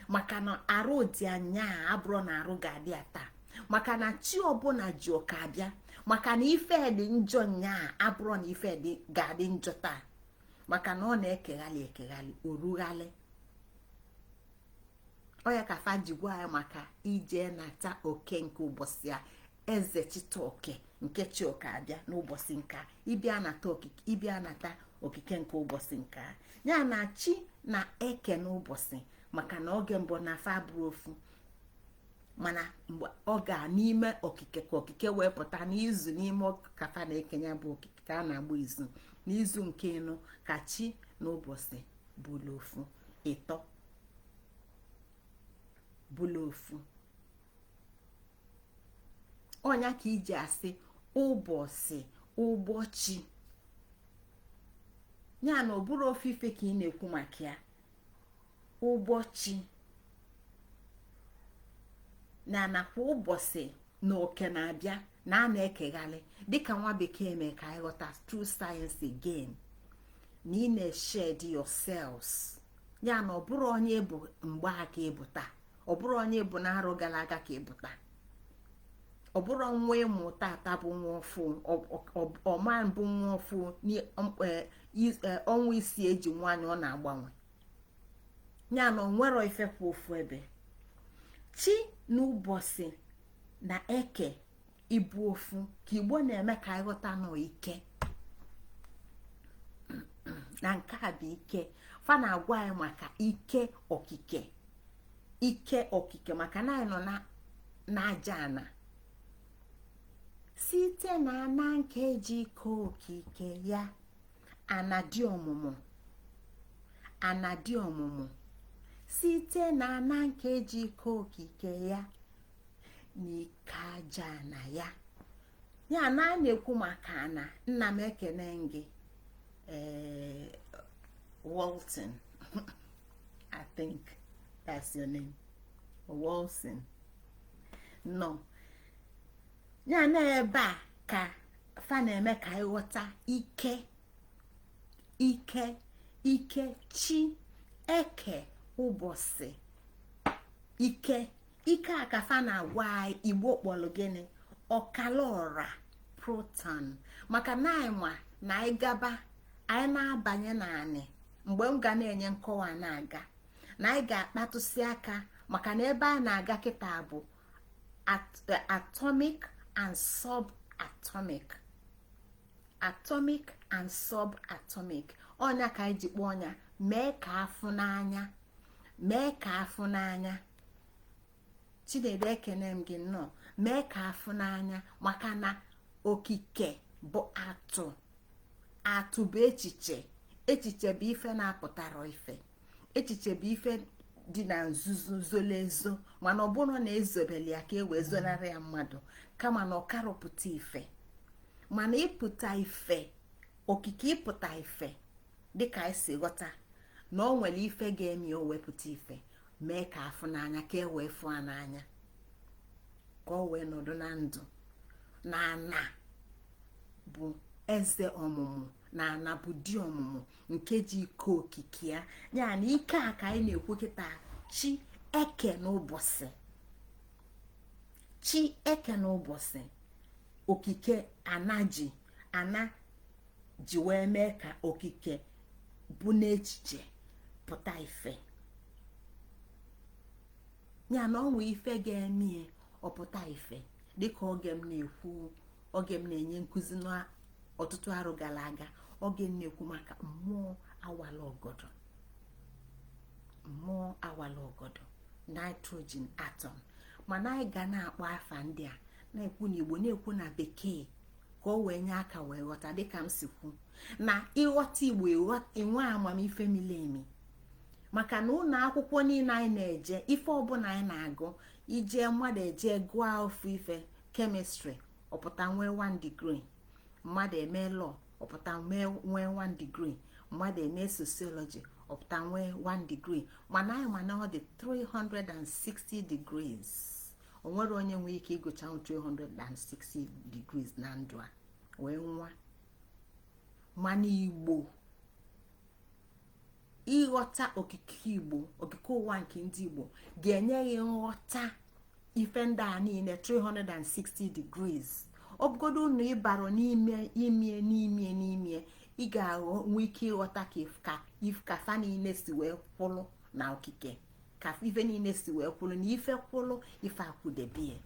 maka na arụ dị nyaa abụrụ na arụ ga-adị ya taa, maka na chi ọbụla ji ọka abịa, maka na ife dị njọ nyaa abụrụ na ife dị ga-adị njọ taa, maka na ọ na-ekeghalị ekeghalị, orughalị. Ọ ya ka fa ji gwa anyị maka ije nata oke nke ụbọchị a, eze chita oke nke chi oke abịa n'ụbọchị nke a, ịbịa nata okike, ịbịa nata okike nke ụbọchị nke a, ya na chi na eke n'ụbọchị. Maka na oge mbụ na afa bụrụ ofu, mana mgbe ọ ga n'ime okike ka okike wee pụta n'izu, n'ime kafa na-ekenye bụ okike ka a na-agba izu. N'izu nke 4 ka chi na ụbọchị bụlụ ofu, 3 bụlụ ofu. Ọnya ka iji asị ụbọchị, ụbọchị ya na ọ bụrụ ofu ife ka ị na-ekwu maka ya. Ụbọchị na nakwa ụbọchị na oke na-abịa na a na-ekegharị, dịka nwa bekee mee ka anyị ghọta through science again, na ị na-eshed your cells ya, na ọ bụrụ onye bụ mgbe a ka ịbụ taa, ọ bụrụ onye bụ na-arụ gara aga ka ịbụ taa. Ọ bụrụ nwa ịmụ tata bụ nwa ọfụ, ọma mbụ nwa ọfụ ọnwa 6 eji nwaanyị, ọ na-agbanwe ya na onwero ife kwa ofu ebe. Chi na ụbọchị na eke ịbụ ofu ka Igbo na-eme ka anyị ghọta nọ ike na nke a bụ ike. Fa na-agwa anyị maka ike okike, ike okike, maka na anyị nọ n'aja ana. Site na ana nkeji ike okike ya, ana dị ọmụmụ, ana dị ọmụmụ. Site na ana nkeji ike okike ya n'ike aja ana ya, ya na a na-ekwu maka ana. Nna m, ekene gị. Ee, Walton, I think that's your name, Walson nọ ya na ebe a ka fa na-eme ka ịghọta ike, ike, ike chi, eke, ụbọchị, ike. Ike a ka fa na-agwa anyị. Igbo kpọrọ gịnị? Ọkala ọra, proton. Maka na anyị ma na anyị gaba, anyị na-abanye naanị mgbe m ga na-enye nkọwa na-aga na anyị ga-akpatụsị aka, maka na ebe a na-aga kịta bụ atomic and subatomic, atomic and subatomic. Ọnya ka anyị ji kpọọ ọnya, mee ka afụ n'anya, mee ka afụ n'anya. Chinedu, ekene m gị nnọọ. Mee ka afụ n'anya, maka na okike bụ atụ. Atụ bụ echiche. Echiche bụ ife na-apụtara ife. Echiche bụ ife dị na nzuzo, zolo ezo, mana ọ bụrụ na ezobeli ya ka e wee zonarị ya mmadụ, kama na ọ karọpụta ife. Mana ịpụta ife, okike ịpụta ife, dịka anyị si ghọta na ọ nwere ife ga-eme o wepụta ife, mee ka afụ n'anya, ka e wee fụọ n'anya, ka ọ wee nọdụ na ndụ. Na ana bụ eze ọmụmụ, na ana bụ di ọmụmụ nke ji ike okike ya. Ya na ike a ka anyị na-ekwu kịta, chi, eke n'ụbọchị, chi, eke n'ụbọchị, okike ana ji, ana ji wee mee ka okike bụ n'echiche pụta ife. Ya na ọnwa ife ga-eme ọpụta ife, dịka oge m na-ekwu, oge m na-enye nkụzi n'ọtụtụ arụ gara aga, oge m na-ekwu maka mmụọ awala ọgọdọ, mmụọ awala ọgọdọ, nitrogen atom. Mana anyị ga na-akpọ afa ndị a, na-ekwu n'Igbo, na-ekwu na Bekee, ka o wee nye aka wee ghọta. Dịka m si kwu, na ịghọta Igbo, inwe amamife miri emi, maka na ụlọ akwụkwọ niile anyị na-eje, ife ọbụla anyị na-agụ, ije mmadụ eje gụọ ofu ife, chemistry, ọpụta nwee 1 degree. Mmadụ eme law, ọpụta nwee 1 degree. Mmadụ eme sociology, ọpụta nwee 1 degree. Mana anyị mana ọ dị 360 degrees. O nwere onye nwee ike ịgụcha 360 degrees na ndụ a wee nwa. Mana Igbo, ịghọta okike Igbo, okike ụwa nke ndị Igbo, ga-enye gị nghọta ife ndị a niile, 360 degrees. Ọ bụgodo na ịbara n'ime imie n'ime n'ime, ị ga-enwe ike ịghọta ka fa niile si wee kwụlụ na okike, ka ife niile si wee kwụlụ na ife kwụlụ, ife akwụdebie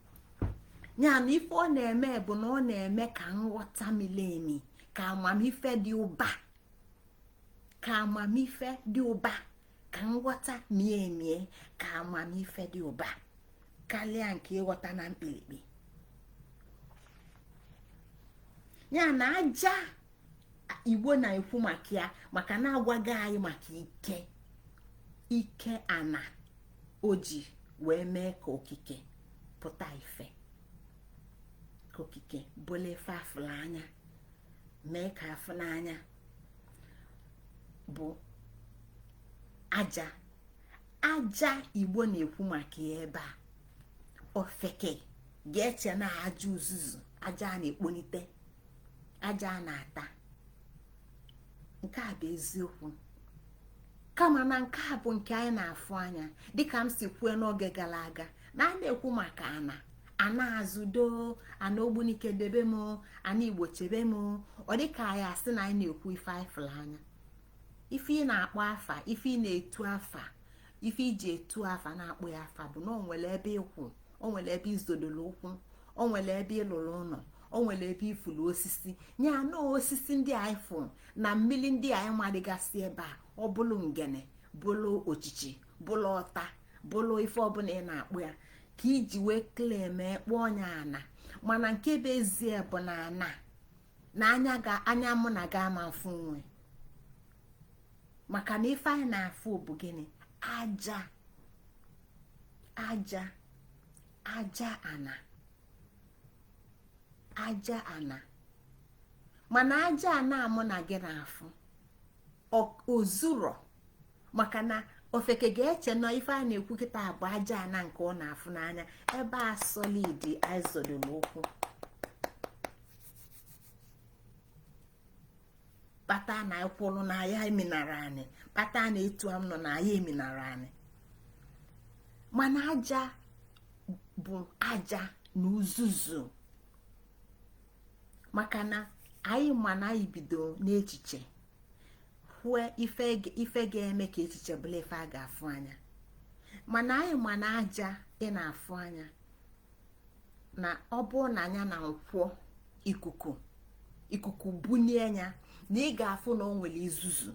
ya. Na ife ọ na-eme bụ na ọ na-eme ka nghọta miri emi, ka amamife dị ụba, ka amamife dị ụba, ka nghọta mie emie, ka amamife dị ụba karịa nke ịghọta na mkpirikpi. Ya na aja Igbo na-ekwu maka ya, maka na agwaghị anyị maka ike, ike ana o ji wee mee ka okike pụta ife, ka okike bụla ife afụrụ anya, mee ka afụ n'anya, bụ aja. Aja Igbo na-ekwu maka ya ebe a, ofeke ga-eche na aja uzuzu, aja a na-ekponite, aja a na-ata. Nke a bụ eziokwu, kama na nke a bụ nke anyị na-afụ anya. Dịka m si kwue n'oge gara aga, na a na-ekwu maka ana, Ana azụdo, ana Ogbunike debe m, ana Igbo chebe m. Ọ dịka anyị asị na anyị na-ekwu ife anyị fụrụ anya. Ife ị na-akpọ afa, ife ị na-etu afa, ife iji etu afa na-akpọ ya afa bụ na o nwere ebe ịkwụ, o nwere ebe izodoro ụkwụ, o nwere ebe ịlụrụ ụlọ, o nwere ebe ifulu osisi ya na osisi ndị anyị fụ na mmiri ndị anyị madịgasị ebe a. Ọ bụlụ ngene, bụlụ ochichi, bụlụ ọta, bụlụ ife ọbụla ị na-akpụ ya ka iji wee claim kpọọ onye ana. Mana nke bụ ezie bụ na ana na anya ga anya mụ na ga ama mfụ nwe, maka na ife anyị na-afụ bụ gịnị? Aja, aja, aja ana, aja ana. Mana aja ana mụ na gị na-afụ ozuro, maka na ofeke ga-eche na ife a na-ekwu kịta bụ aja ana nke ọ na-afụ n'anya ebe a solid anyị zọdoro ụkwụ, kpata na ịkwụrụ na ya eminara anyị, kpata na etu m nọ na ya eminara anyị. Mana aja bụ aja na uzuzu, maka na anyị ma na anyị bido n'echiche hụe ife ga-eme ka echiche bụla ife a ga-afụ anya. Mana anyị ma na aja ị na-afụ anya na ọ bụ na anya na nkwọ ikuku, ikuku bunie ya, na ị ga-afụ na o nwere izuzu.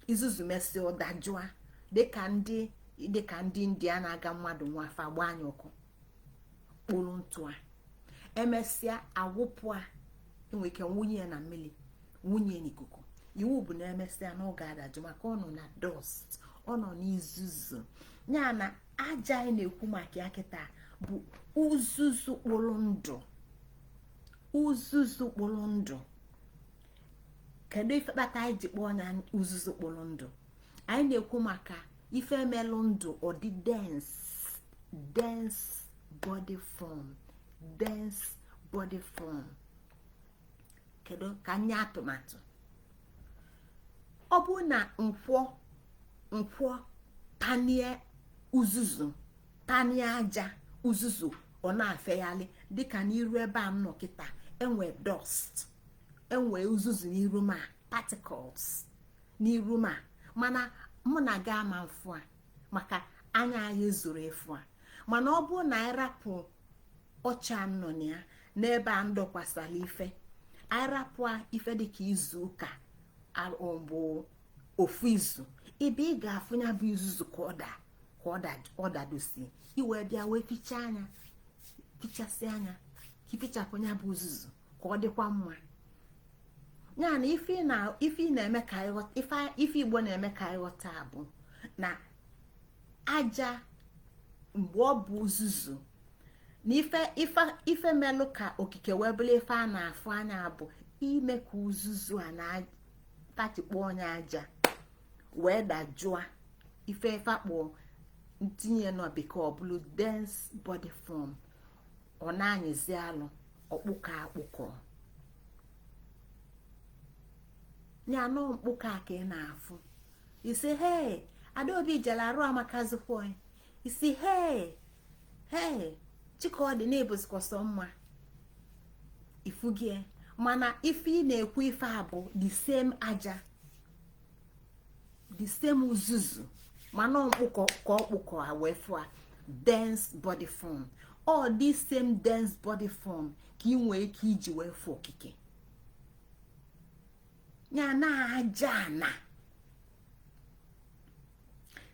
Izuzu mesịa ụdajụa, dịka ndị India na-aga mmadụ nwafa gba anya ọkụ kpụrụ ntụ a, emesịa awụpụ a, enwere ike nwunye ya na mmiri, nwunye n'ikuku. Iwu bụ na emesịa na ọ ga-adajụ, maka ọ nọ na dust, ọ nọ n'izuzu. Ya na aja anyị na-ekwu maka ya kịta bụ uzuzu kpụrụ ndụ, uzuzu kpụrụ ndụ. Kedu ife kpata anyị ji kpọọ ya uzuzu kpụrụ ndụ? Anyị na-ekwu maka ife melụ ndụ ọ dị dense, dense body form, dense body form. Kedu ka nye atụmatụ? Ọ bụ na nkwọ nkwọ tanie uzuzu, tanie aja uzuzu, ọ na-afegharị dịka n'iru ebe a m nọ kịta. Enwe dust, enwe uzuzu n'iru ma particles n'iru ma, mana mụ na gị ama mfụ a, maka anya anyị zuru efu a. Mana ọ bụrụ na anyị rapụ ọcha m nọ na ya n'ebe a m dọkwasara ife, anyị rapụ ife dịka izu ụka bụ ofu izu, ebe ị ga-afụ ya bụ izuzu ka ọ da ka ọ dadosi, iwee bịa wee fichaa anya, fichasị anya ka ifichapụ ya bụ uzuzu ka ọ dịkwa mma. Ya na ife ị na-eme ka ife Igbo na-eme ka anyị ghọta bụ na aja mgbe ọ bụ uzuzu na ife melụ ka okike wee bụrụ ife a na-afụ anya bụ ime ka uzuzu a na-tachikpọ onye aja wee dajụa. Ife fakpọ ntinye nọ bekee ọ bụrụ dense body form, ọ na-anyịzi alụ ọkpụkọ akpụkọ ya nọ mkpụkọ a ka ị na-afụ. Isi hee, Adaobi jere arụ amakazikwa. Isi hee hee, Chikaọdị na-ebuzikọsọ mma ifugie. Mana ife ị na-ekwu ife a bụ the same aja, the same uzuzu, mana ọmkpụkọ ka ọkpụkọ a wee fụa dense body form. Ọ the same dense body form ka ị nwee ike iji wee fụ okike ya na aja na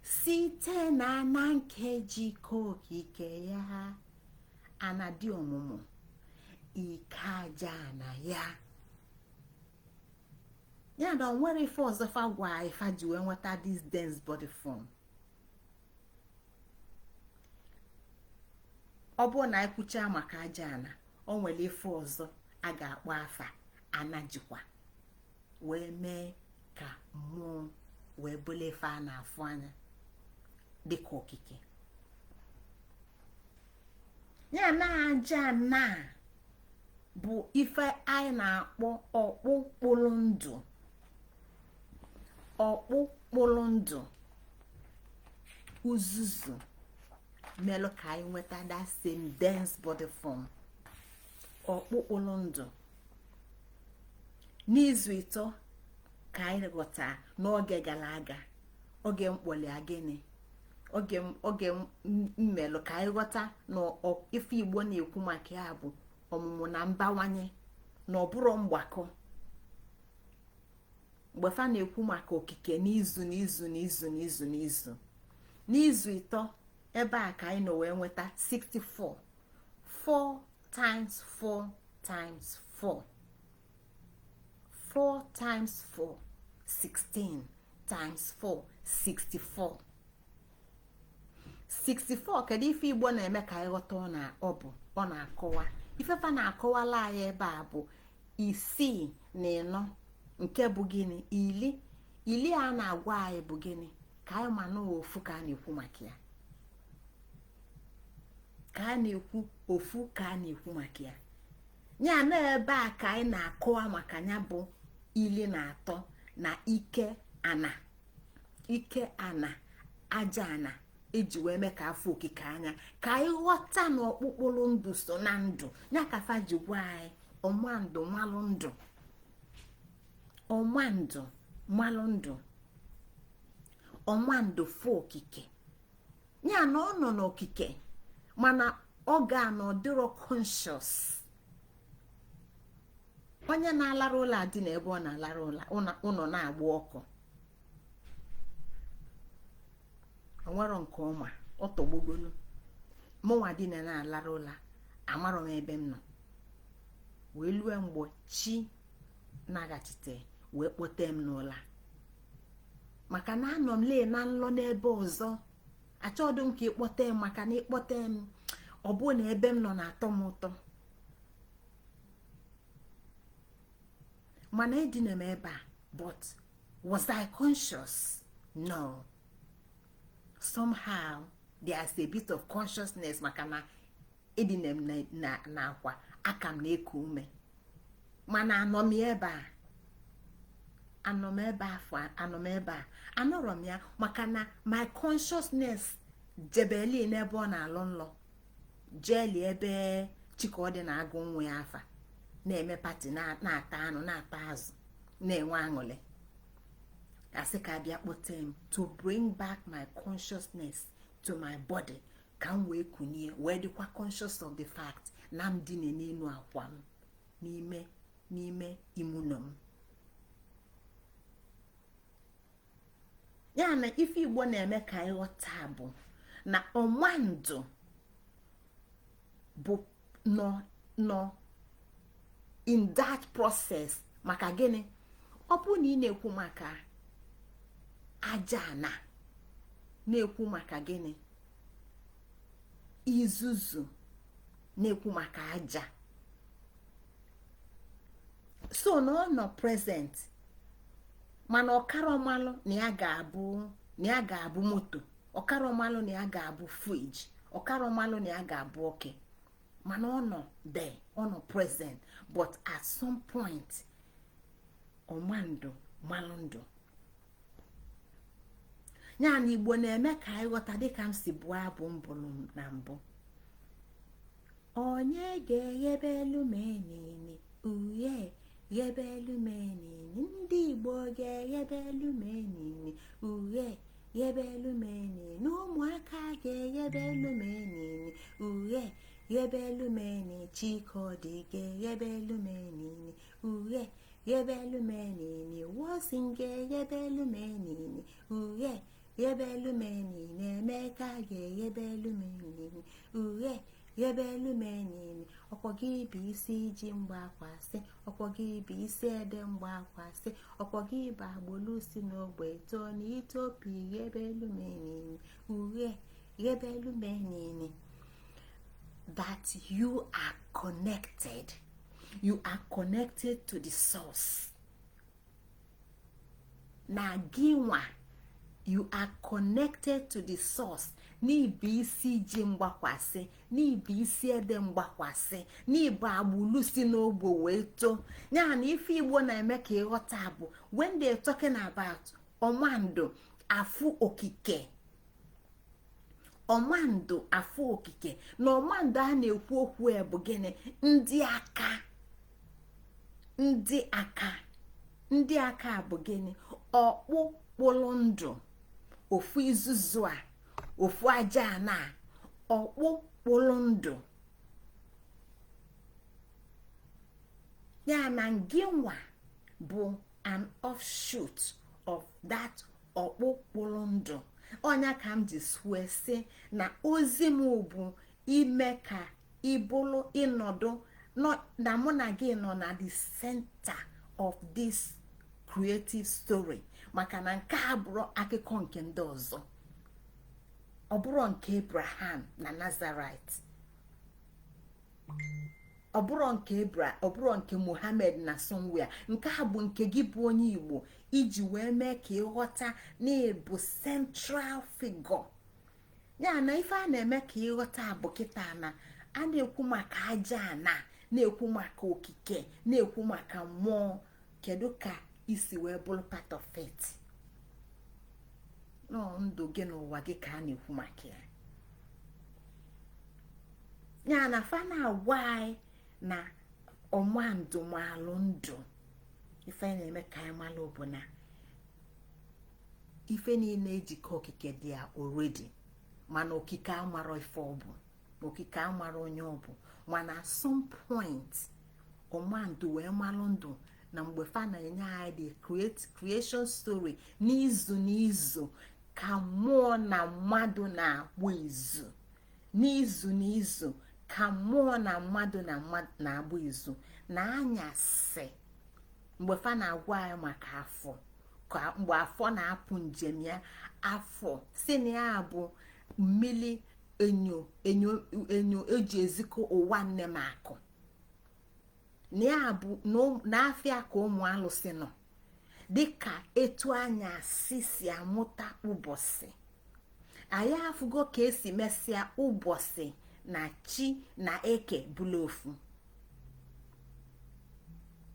site na na nkeji okike ya ana dị ọmụmụ ike aja na ya. Ya na o nwere ife ọzọ fa gwa ifa ji wee nweta this dense body form. Ọ bụrụ na anyị kwuchaa maka aja ana, o nwere ife ọzọ a ga-akpọ afa ana jikwa wee mee ka mmụọ wee bụrụ ife a na-afụ anya dịka okike. Ya na aja na bụ ife anyị na-akpọ ọkpụ kpụrụ ndụ, ọkpụ kpụrụ ndụ, uzuzu Melụ ka anyị nweta that same dense body form, ọkpụkpụlụ ndụ. N'izu ịtọ ka anyị ghọta n'oge gara aga, oge mkpọli gịnị, oge mmelụ ka anyị ghọta na ife Igbo na-ekwu maka ya bụ ọmụmụ na mbawanye, na ọbụrụ mgbakọ. Mgbe fa na-ekwu maka okike n'izu n'izu n'izu n'izu n'izu n'izu ịtọ, ebe a ka anyị nọ wee nweta 64. 4 times 4 times 4, 4 times 4, 16 times 4, 64. 64. Kedu ife Igbo na-eme ka anyị ghọta? Ọ na ọ bụ ọ na-akọwa ifefa na-akọwala anyị ebe a bụ 64, nke bụ gịnị? Ili. Ili a na-agwa anyị bụ gịnị? Ka anyị ma na ofu ka a na-ekwu maka ya, ka a na-ekwu ofu ka a na-ekwu maka ya. Ya na ebe a ka anyị na-akọwa maka ya bụ 13 na ike ana, ike ana, aja ana eji wee mee ka afọ okike anya, ka anyị ghọta na ọkpụkpụrụ ndụ so na ndụ ya. Ka fa ji gwa anyị ọmandụ malụ ndụ, ọmandụ malụ ndụ, ọmandụ fụ okike ya na ọ nọ n'okike, mana ọ ga na ọ dịrọ conscious. Onye na-alara ụlọ adị n'ebe ọ na-alara ụlọ, ụlọ na-agba ọkụ, onwero nke ọma ọ tọgbogolu. Mụnwa dị na na-alara ụla, amarọ m ebe m nọ wee lue mgbe chi naghachite wee kpote m n'ụla, maka na anọ m lee na nlọ n'ebe ọzọ. Achọdụ m ka ịkpọte m, maka na ịkpọte m, ọ bụ na ebe m nọ na-atọ m ụtọ. Mana edina m ebe a, but was I conscious? No. Somehow there's a bit of consciousness, maka na edina m na akwa, aka m na-eku ume, mana anọ m ebe a, anọ m ebe afọ, anọ m ebe a, anọrọ m ya, maka na my consciousness jebeli n'ebe ọ na-alụ nlọ, jeli ebe Chikaọdị na-agụ nwa ya afa, na-eme party, na-ata anụ, na-ata azụ, na-enwe aṅụrị. Asị ka abịa kpote m to bring back my consciousness to my body, ka m wee kunie, wee dịkwa conscious of the fact na m dine n'elu akwa m n'ime imuno m. Ya na ife Igbo na-eme ka anyị ghọta bụ na ọmandụ bụ nọ in that process. Maka gịnị? Ọ bụ na ị na-ekwu maka aja ana, na-ekwu maka gịnị? Izuzu, na-ekwu maka aja, so na ọ nọ present, mana ọkara ọmalụ na ya ga-abụ, na ya ga-abụ moto, ọkara ọmalụ na ya ga-abụ fridge, ọkara ọmalụ na ya ga-abụ oke, mana ọ nọ there, ọ nọ present. But at some point, ọmandụ malụ ndụ ya. Na Igbo na-eme ka anyị ghọta, dịka m si bụọ abụ mbụrụ na mbụ: onye ga-eghebe elu m enini, uhe ghebe elu m enini, ndị Igbo ga-eghebe elu m enini, uhe ghebe elu m enini, ụmụaka ga-eghebe elu m enini, uhe ghebe elu m enini, Chikaọdị ga-eghebe elu m enini, uhe ghebe elu m enini, Wosin ga-eghebe elu m enini, uhe ghebe elu m enini, Emeka ga-eghebe elu m enini, uhe ghebe elu m enini. Ọkwọ gị bụ isi ji mgbakwasị, ọkwọ gị bụ isi ede mgbakwasị, ọkwọ gị bụ agbolu si n'ogbe too na itopi, ghebe elu m enini, uhe ghebe elu m enini. That you are connected, you are connected to the source. Na gị nwa, you are connected to the source. N'ịbụ isi ji mgbakwasị, n'ịbụ isi ede mgbakwasị, n'ịbụ agbụlụ si n'ogbo wee too. Ya na ife Igbo na-eme ka ịghọta bụ, when they talking about ọmandụ afụ okike, Ọmandụ afọ okike na ọmandụ a na-ekwu okwu ya bụ gịnị? Ndị aka, ndị aka, ndị aka bụ gịnị? Ọkpụ kpụrụ ndụ. Ofu izuzu a, ofu aja na ọkpụ kpụrụ ndụ ya na ngịnwa bụ an offshoot of that ọkpụ kpụrụ ndụ. Ọ nya ka m ji sue sị na ozi m bụ ime ka ị bụrụ ịnọdụ na mụ na gị nọ na the center of this creative story, maka na nke a bụrụ akụkọ nke ndị ọzọ, ọ bụrụ nke Abraham na Nazarite, ọ bụrụ nke Ebra, ọ bụrụ nke Mohammed na somewhere. Nke a bụ nke gị bụ onye Igbo, iji wee mee ka ịghọta na ịbụ central figure ya na ife a na-eme ka ịghọta bụ kịta na a na-ekwu maka aja ana, na-ekwu maka okike, na-ekwu maka mmụọ. Kedu ka isi wee bụrụ part of it? Nọ ndụ gị n'ụwa gị ka a na-ekwu maka ya. Ya na fa na-agwa anyị na ọmandụ malụ ndụ. Ife na-eme ka anyị malụ bụ na ife niile ejikọ okike dị ya already, mana okike amara ife ọ bụ, okike amara onye ọ bụ. Mana at some point ọmandụ wee malụ ndụ na mgbe fa na-enye anyị the creation story n'izu n'izu, ka mmụọ na mmadụ na-agba izu n'izu n'izu, ka mmụọ na mmadụ na mmadụ na-agba izu na anyasị, mgbe fa na-agwa anyị maka afọ, ka mgbe afọ na-apụ njem ya, afọ si na ya bụ mmili enyo enyo enyo eji ezikọ ụwa nne m akụ na ya bụ n'afịa ka ụmụ alụsị nọ, dịka etu anyasị si amụta ụbọchị. Anyị afụgo ka esi mesịa ụbọchị na chi na eke bụla ofu.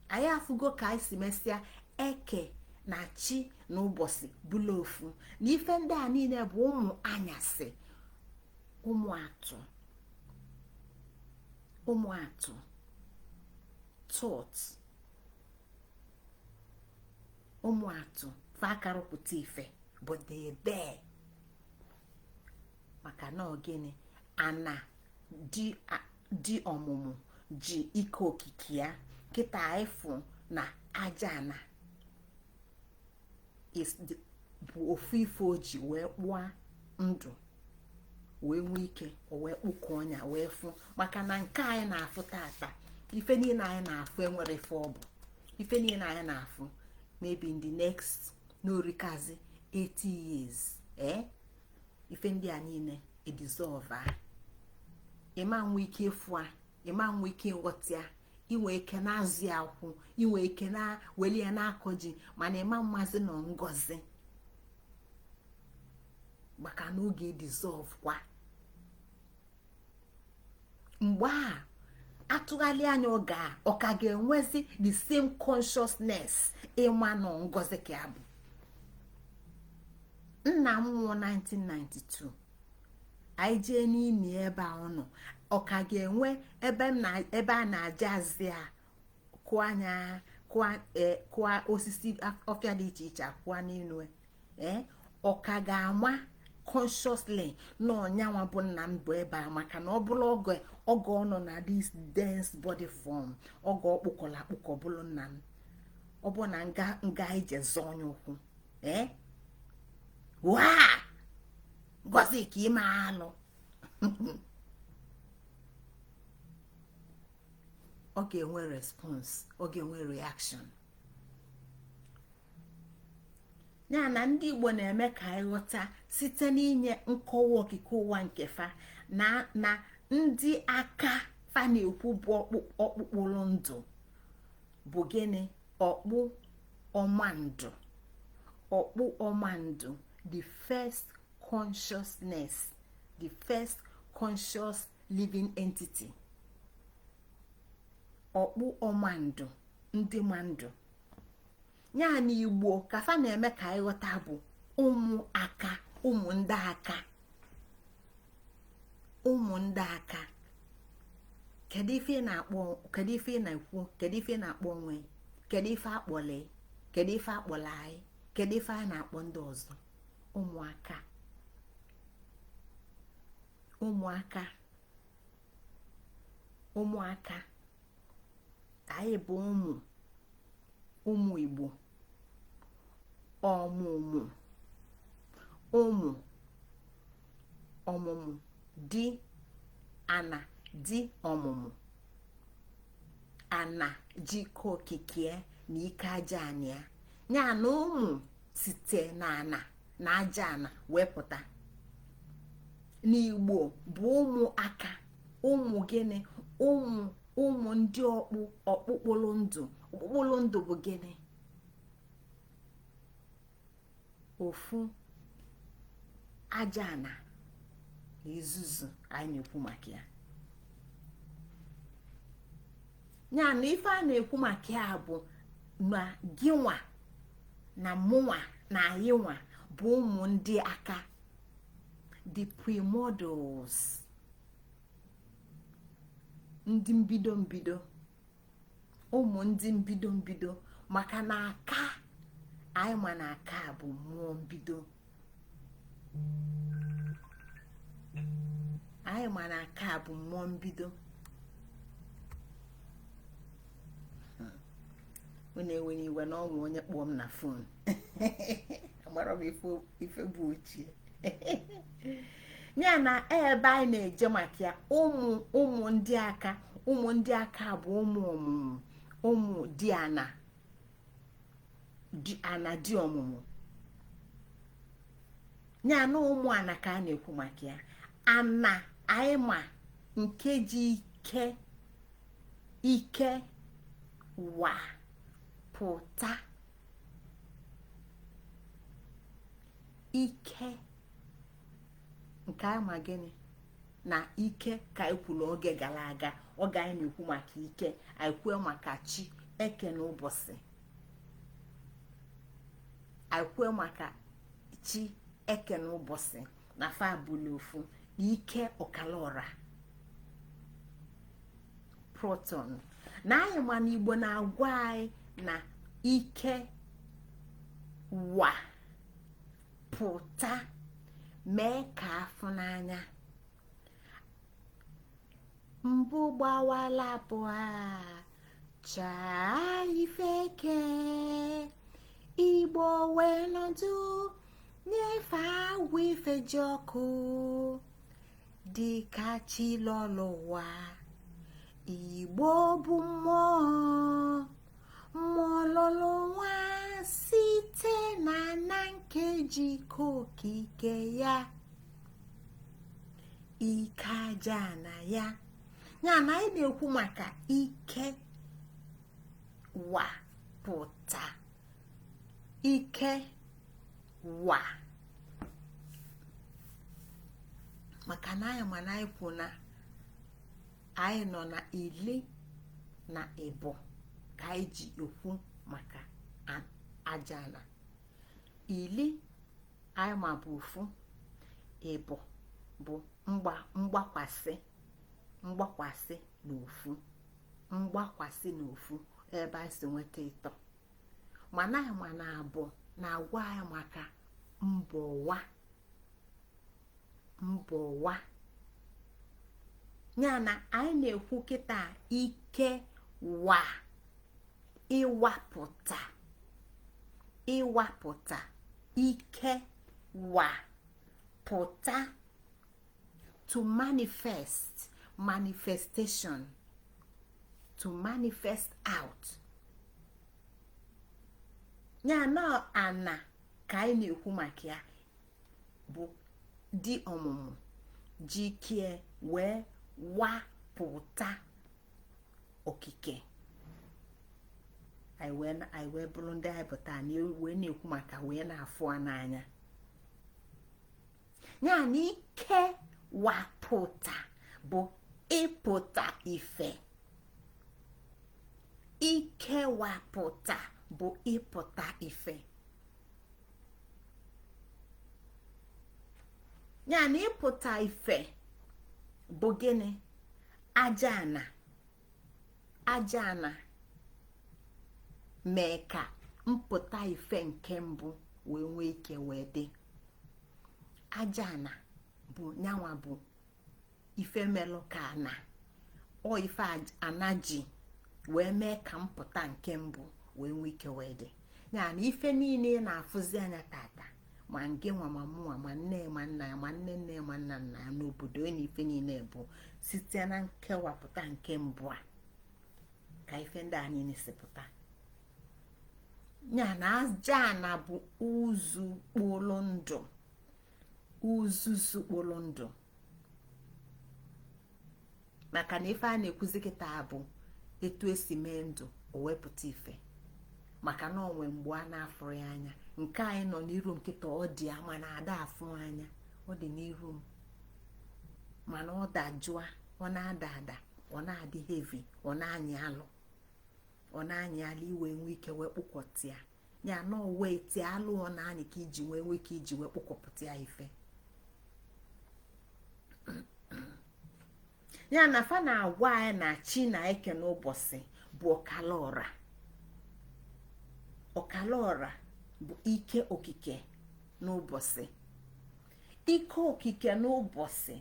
Anyị afụgo ka anyị si mesịa eke na chi na ụbọchị bụla ofu, na ife ndị a niile bụ ụmụ anyasị, ụmụ atụ, ụmụ atụ thought, ụmụ atụ fa akarụpụta ife, but they there. Maka na ogene ana dị ọmụmụ ji ike okike ya kịta ịfụ na aja ana bụ ofu ife o ji wee kpụọ ndụ, wee nwee ike o wee kpụkọ ọnya wee fụ. Maka na nke anyị na-afụ tata, ife niile anyị na-afụ enwere ife ọ bụ. Ife niile anyị na-afụ, maybe in the next n'orikazi 80 years, ife ndị a niile edissolve a, ịma nwe ike ịfụ a, ịma nwe ike ịghọta ya. Inwe ike na-azụ ya akwụ, inwe ike na weli ya na-akọ ji, mana ịma mmazi nọ ngozi, maka na oge dissolve kwa. Mgbe a atụgharị anya, oge a ọ ka ga-enwezi the same consciousness ịma nọ ngozi ka ya bụ. Nna m nwụọ 1992, anyị jee n'imi ebe a ọ nọ, ọ ka ga-enwe ebe a na-aja azị a kụọ anya kụọ osisi ọfịa dị iche iche akwụọ n'elu. Ọ ka ga-ama consciously na ọnyanwa bụ nna m bụ ebe a, maka na ọ bụrụ oge oge ọ nọ na this dense body form, oge ọ kpụkọrọ akpụkọ bụrụ nna m, ọ bụ na nga nga ije zọọ onye ụkwụ waa ngozi ka ime alụ, ọ ga-enwe response, ọ ga-enwe reaction. Ya na ndị Igbo na-eme ka anyị ghọta site n'inye nkọwa okike ụwa nke fa na ndị aka fa na-ekwu bụ ọkpụkpụrụ ndụ bụ gịnị? Ọkpụ ọmandụ, ọkpụ ọmandụ, the first consciousness, the first conscious living entity, ọkpụ ọmandụ, ndị ma ndụ. Ya na Igbo ka fa na-eme ka anyị ghọta bụ ụmụ aka, ụmụ ndị aka. Ụmụ ndị aka, kedu ife ị na-akpọ? Kedu ife ị na-ekwu? Kedu ife ị na-akpọ onwe? Kedu ife akpọle? Kedu ife akpọla anyị? Kedu ife a na-akpọ ndị ọzọ? Ụmụaka, ụmụaka, ụmụaka. Anyị bụ ụmụ, ụmụ Igbo, ọmụmụ, ụmụ ọmụmụ dị ana, dị ọmụmụ ana jikọ okike na ike aja ana ya. Ya na ụmụ site na ana na aja ana wee pụta n'Igbo bụ ụmụaka. Ụmụ gịnị? Ụmụ, ụmụ ndị ọkpụ, ọkpụkpụrụ ndụ. Ọkpụkpụrụ ndụ bụ gịnị? Ofu aja ana na izuzu anyị na-ekwu maka ya. Ya na ife a na-ekwu maka ya bụ na gịnwa na mụnwa na anyịnwa bụ ụmụ ndị aka, the primordials, ndị mbido mbido, ụmụ ndị mbido mbido, maka na aka anyị ma na aka bụ mmụọ mbido. Anyị ma na aka bụ mmụọ mbido. Unu ewena iwe na ọ nwe onye kpọọ m na phone, amara m ife bụ ochie ya na ebe anyị na-eje maka ya. Ụmụ, ụmụ ndị aka, ụmụ ndị aka bụ ụmụ ọmụmụ, ụmụ di ana, di ana, di ọmụmụ. Ya na ụmụ ana ka a na-ekwu maka ya. Ana anyị ma nke ji ike, ike wa pụta, ike nke anyị ma gịnị na ike ka anyị kwuru oge gara aga, oge anyị na-ekwu maka ike, anyị kwuo maka chi eke na ụbọchị, anyị kwuo maka chi eke na ụbọchị na fa bụlụ ofu na ike ọkala ọra proton. Na anyị ma na Igbo na-agwa anyị na ike wa pụta mee ka afụ n'anya mbụ gbawala abụọ chaa ife eke Igbo wee nọdụ nyefe agwụ ife ji ọkụ dịka chi lọlụ ụwa. Igbo bụ mmụọ, mmụọ lọlụ ụwa site na na nkeji okike ya, ike aja na ya. Ya na anyị na-ekwu maka ike wa pụta, ike wa, maka na anyị ma na anyị kwu na anyị nọ na ili na ịbụ ka anyị ji ekwu maka aja ana. Ili anyị ma bụ ofu, ịbụ bụ mgbakwasị, mgbakwasị na ofu, mgbakwasị na ofu, ebe anyị si nweta ịtọ. Mana anyị ma na abụ na-agwa anyị maka mbọwa, mbọwa. Ya na anyị na-ekwu kịta ike wa, ịwapụta, ịwapụta, ike wa pụta, to manifest, manifestation, to manifest out. Ya na ana ka anyị na-ekwu maka ya bụ di ọmụmụ ji ike wee wapụta okike anyị wee bụrụ ndị anyị pụta wee na-ekwu maka wee na-afụ n'anya. Ya na ike wapụta bụ ịpụta ife, ike wapụta bụ ịpụta ife. Ya na ịpụta ife Bụ gịnị? Aja ana. Aja ana mee ka mpụta ife nke mbụ wee nwee ike wee dị. Aja ana bụ nyanwa bụ ife melụ ka ana ọ ife ana ji wee mee ka mpụta nke mbụ wee nwee ike wee dị. Ya na ife niile ị na-afụzi anya tata, ma ngị nwa, ma mụnwa, ma nne, ma nna ya, ma nne nne, ma nna nna ya n'obodo na ife niile bụ site na nkewapụta nke mbụ a ka ife ndị a niile si pụta. Ya na aja ana bụ ụzụ kpụrụ ndụ, uzuzu kpụrụ ndụ, maka na ife a na-ekwuzi kịta bụ etu esi mee ndụ o wepụta ife, maka na onwe mgbe a na-afụrụ ya anya. Nke anyị nọ n'iru m kịta, ọ dị ama na ada afụ anya, ọ dị n'iru m, mana ọ dajụa, ọ na-ada ada, ọ na-adị heavy, ọ na-anyị alụ, ọ na-anyị alụ iwe nwee ike wee kpụkọta ya. Ya na wee tie alụ ọ na-anyị ka iji wee nwee ike iji wee kpụkọpụta ya ife. Ya na fa na-agwa anyị na chi na eke n'ụbọchị bụ ọkala ọra. Ọkala ọra bụ ike okike n'ụbọchị. Ike okike n'ụbọchị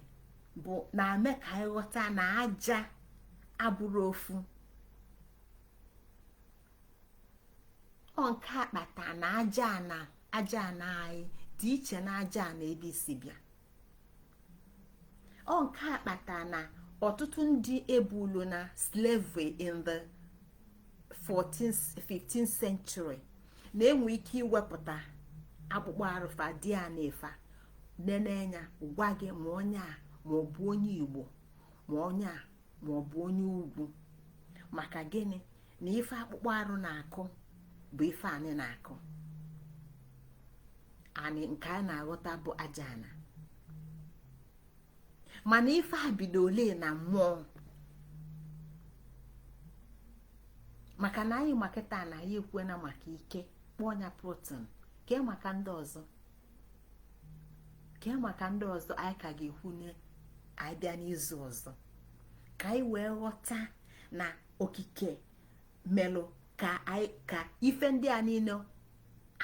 bụ na-eme ka anyị ghọta na aja abụrụ ofu. Ọ nke akpata na aja ana, aja ana anyị dị iche na aja ana ebe isi bịa. Ọ nke akpata na ọtụtụ ndị ebulu na slavery in the 14th 15th century na-enwe ike iwepụta akpụkpọ arụfa dị ya na-efa nenenya gwa gị ma onye a ma ọ bụ onye Igbo, ma onye a ma ọ bụ onye ugwu. Maka gịnị? Na ife akpụkpọ arụ na-akụ bụ ife anyị na-akụ. Anyị nke anyị na-aghọta bụ aja ana, mana ife a bido ole na mmụọ, maka na anyị makịta na anyị ekwuena maka ike kpọọ ya protein. Kee maka ndị ọzọ, kee maka ndị ọzọ anyị ka ga-ekwu na anyị bịa n'izu ọzọ, ka anyị wee ghọta na okike melụ ka anyị ka ife ndị a niile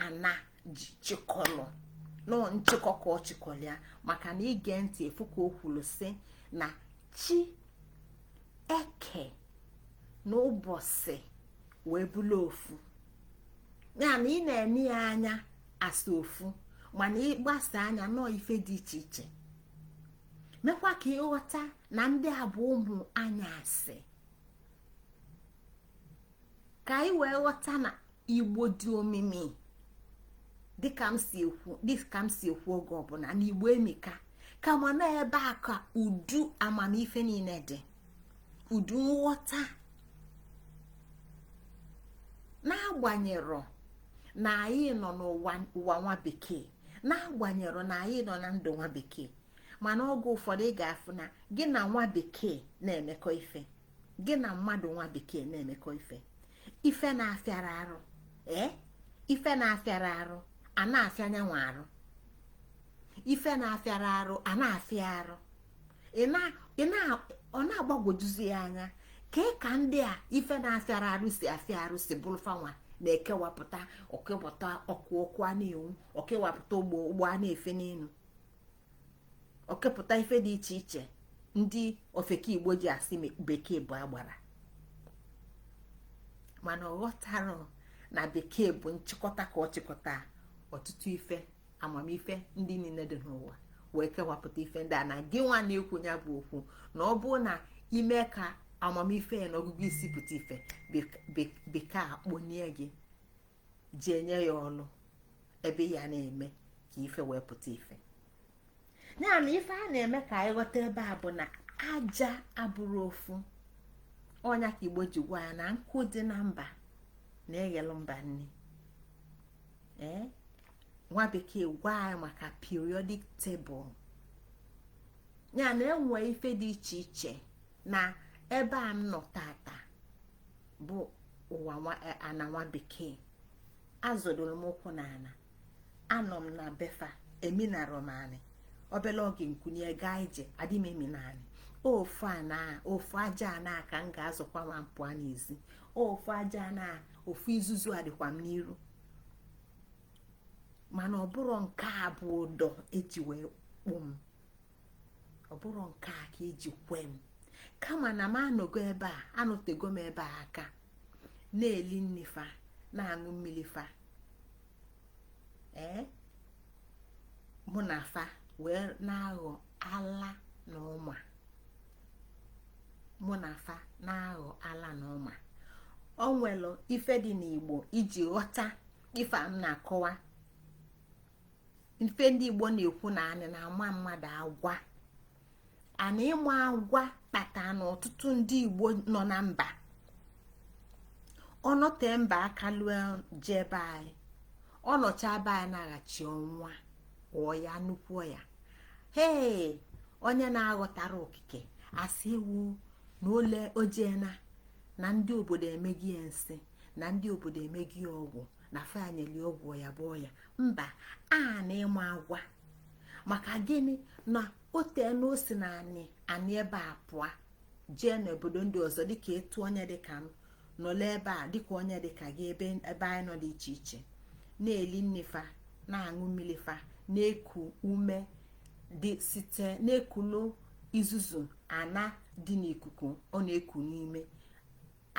ana ji chịkọlụ nọ nchịkọ ka ọ chịkọlụ ya. Maka na ige ntị efu ka o kwuru sị na chi eke n'ụbọchị wee bụrụ ofu. Ya na ị na-ene ya anya asa ofu, mana ịgbasa anya nọọ ife dị iche iche. Mekwa ka ịghọta na ndị a bụ ụmụ anyasị, ka anyị wee ghọta na Igbo dị omimi, dịka m si ekwu, dịka m si ekwu oge ọbụla, na Igbo emika, kama na ebe a ka udu amamife niile dị, udu nghọta. N'agbanyerọ na anyị nọ n'ụwa ụwa nwa bekee, n'agbanyerọ na anyị nọ na ndụ nwa bekee, mana oge ụfọdụ ị ga-afụ na gị na nwa bekee na-emekọ ife, gị na mmadụ nwa bekee na-emekọ ife, ife na-afịara arụ, ee, ife na-afịara arụ a na-afịa nyanwa arụ, ife na-afịara arụ a na-afịa arụ, ọ na-agbagwojuzi ya anya kee ka ndị a ife na-afịara arụ si afịa arụ si bụrụ fanwa na-ekewapụta ọkewapụta ọkụ, ọkụ a na-enwu, ọkewapụta ụgbọ, ụgbọ a na-efe n'elu, ọkepụta ife dị iche iche ndị ofeke Igbo ji asị bekee bụ agbara. Mana ọ ghọtara na bekee bụ nchịkọta ka ọ chịkọta ọtụtụ ife amamife ndị niile dị n'ụwa wee kewapụta ife ndị a. Na gị nwa na-ekwu ya bụ okwu na ọ bụrụ na ime ka amamife ya na ọgụgụ isi pụta ife, bekee akpọnie gị jee nye ya ọlụ ebe ya na-eme ka ife wee pụta ife. Ya na ife a na-eme ka anyị ghọta ebe a bụ na aja abụrụ ofu. Ọnya ka Igbo ji gwa ya na nkụ dị na mba na-eghelu mba nni. Ee, nwa bekee gwa anyị maka periodic table, ya na enwe ife dị iche iche na ebe a m nọ tata bụ ụwa ana nwa bekee. Azọdoro m ụkwụ na ana, anọ m na befa, eminarọ m anị. Obele oge nkunye gaa ije, adị m emi naanị. Ofu ana, ofu aja ana ka m ga-azụkwa ma m pụọ n'ezi. Ofu aja ana, ofu izuzu a dịkwa m n'iru. Mana ọ bụrụ nke a bụ ụdọ eji wee kpụ m, ọ bụrụ nke a ka eji kwe m, kama na m anọgo ebe a, anọtego m ebe a aka na-eli nni fa, na-aṅụ mmiri fa, ee, mụ na fa wee na-aghọ ala na ụma. Mụ na fa na-aghọ ala na ụma. O nwere ife dị n'Igbo iji ghọta ife a m na-akọwa. Ife ndị Igbo na-ekwu na anị na-ama mmadụ agwa. Ana ịma agwa kpata na ọtụtụ ndị Igbo nọ na mba ọnọte mba aka lụọ jee be anyị, ọnọcha be anyị na-aghachi ọnwa ọya nnukwu ya. Hee, onye na-aghọtara okike asị ewu na ole ojiena na ndị obodo emeghị ya nsị, na ndị obodo emeghị ya ọgwụ, na fanyeli ọgwụ ya bụ ọya mba a na ịma agwa. Maka gịnị? Na o tee na o si na anị anị ebe a pụọ jee n'obodo ndị ọzọ, dịka etu onye dịka m nọla ebe a, dịka onye dịka gị, ebe ebe anyị nọ dị iche iche, na-eli nni fa, na-aṅụ mmiri fa, na-eku ume dị site na-ekulu izuzu ana dị n'ikuku ọ na-eku n'ime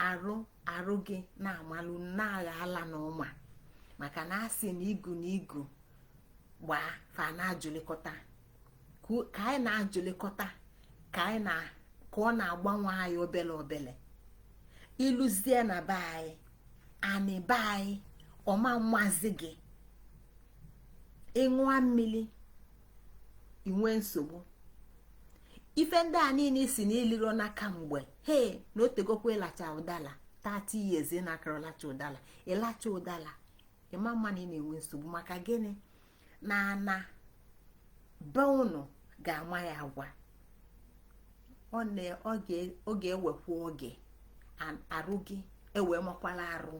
arụ arụ gị, na-amalụ na-agha ala na ụma. Maka na asị na igu na igu gbaa fa na-ajụlikọta, ka anyị na-ajụlikọta, ka anyị na ka ọ na-agbanwe anyị obele obele. Ịlụzie na be anyị, anị be anyị ọma mmazi gị, ịṅụa mmiri inwe nsogbu. Ife ndị a niile si na iliro n'aka mgbe he na otegokwa ịlacha ụdala 30 years ị na-akara lacha ụdala, ịlacha ụdala, ịma mma na ị na-enwe nsogbu. Maka gịnị? Na ana be unu ga-ama ya agwa. Ọ ga-ewekwa oge arụ gị ewee makwala arụ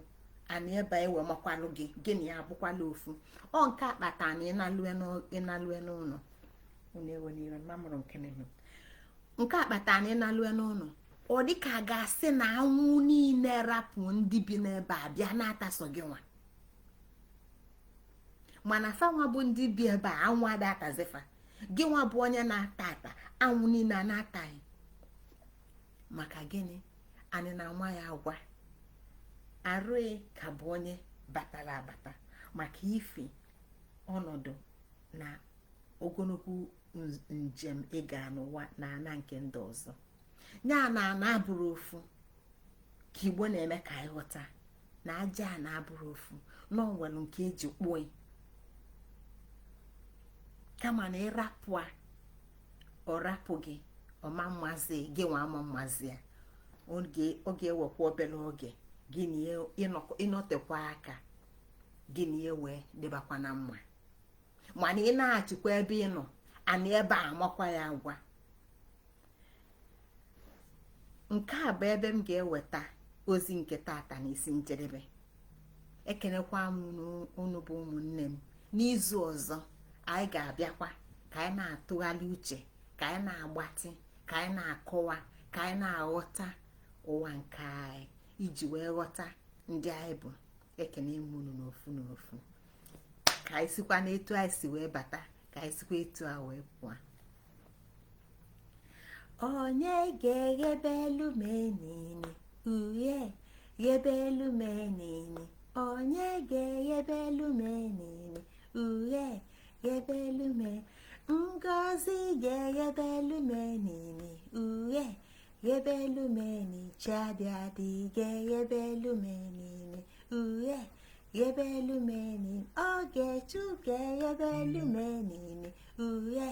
ana ebe ewe makwalụ gị, gịnị ya abụkwala ofu. Ọ nke akpata na ịnalue n'ụlọ unu ewe n'iwe mamụrụ nke na-eme nke akpata na ịnalue n'ụlọ, ọ dịka a ga-asị na anwụ niile rapụ ndị bi n'ebe a bịa na-atasọ gị nwa. Mana fanwa bụ ndị bi ebe a, anwụ ada atazifa. Gị nwa bụ onye na-ata ata, anwụ niile a na-ataghị. Maka gịnị? Anyị na-ama ya agwa. Arụghị ka bụ onye batara abata maka ife ọnọdụ na ogologo njem ịga n'ụwa na ana nke ndị ọzọ ya na ana abụrụ ofu. Ka Igbo na-eme ka anyị ghọta na aja a na-abụrụ ofu, na onwere nke eji kpụọ, kama na ịrapụ a, ọ rapụ gị, ọma mmazi gị nwa ama mmazi ya. Ọ ga-ewekwa obere oge gị na ịnọtekwa aka gị na ihe wee dịbakwa na mma. Mana ị na-achịkwa ebe ị nọ, ana ebe a amakwa ya agwa. Nke a bụ ebe m ga-eweta ozi nke tata n'isi njedebe. Ekenekwa m unu bụ ụmụnne m. N'izu ọzọ anyị ga-abịakwa ka anyị na-atụgharị uche, ka anyị na-agbatị, ka anyị na-akọwa, ka anyị na-aghọta ụwa nke anyị iji wee ghọta ndị anyị bụ. Ekene m unu n'ofu n'ofu. Ka anyị sikwa n'etu anyị si wee bata, ka anyị sikwa etu a wee pụọ. Onye ga-eghebe elu m enini uhie, ghebe elu m enini? Onye ga-eghebe elu m enini uhie, ghebe elu m? Ngozi ga-eghebe elu m enini uhie, ghebe elu m eni. Chiadịadị ga-eghebe elu m enini uhie, ghebe elu m enini. Ogechu ga-eghebe elu m enini uhie,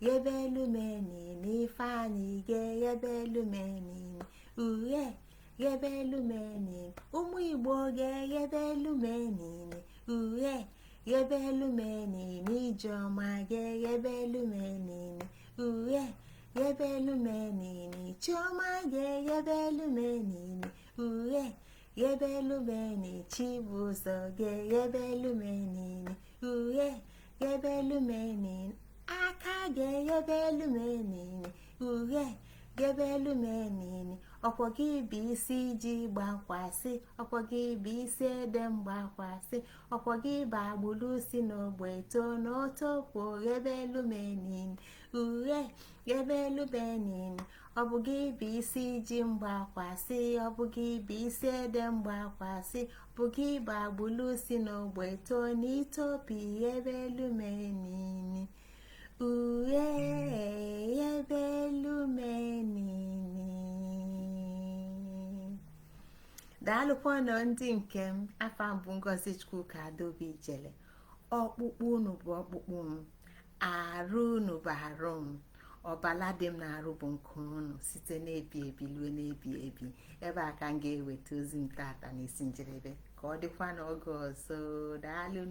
ghebe elu m enini. Ifeanyị ga-eghebe elu m enini uhie, ghebe elu m enini. Ụmụ Igbo ga-eghebe elu m enini uhie, ghebe elu m enini. Ijeọma ga-eghebe elu m enini uhie, ghebe elu m enini. Chiọma ga-eghebe elu m enini uhie, ghebe elu m enini. Chibụzọ ga-eghebe elu m enini uhie, ghebe elu m enini. Aka ga-eghebe elu m enini uhie, Ọkwọ gị bụ isi ji gbakwasị, ọkwọ gị bụ isi ede mgbakwasị, ọkwọ gị bụ agbụrụ si n'ogbe too n'otokwu ghebe elu menin ughe ghebe elu benin. Ọ bụ gị bụ isi ji mgbakwasị, ọ bụ gị bụ isi ede mgbakwasị, ọ bụ gị bụ agbụrụ si n'ogbe too n'itopi ghebe elu menin ughe ghebe elu menin. Daalụkwanụ ndị nke m. Afa m bụ Ngozi Chukwuka Adaobi Ijele. Ọkpụkpụ unu bụ ọkpụkpụ m, arụ unu bụ arụ m, ọbala dị m na-arụ bụ nke unu, site n'ebi ebi lue n'ebi ebi. Ebe a ka m ga-eweta ozi m tata n'isi njedebe. Ka ọ dịkwa n'oge ọzọ. Daalụ.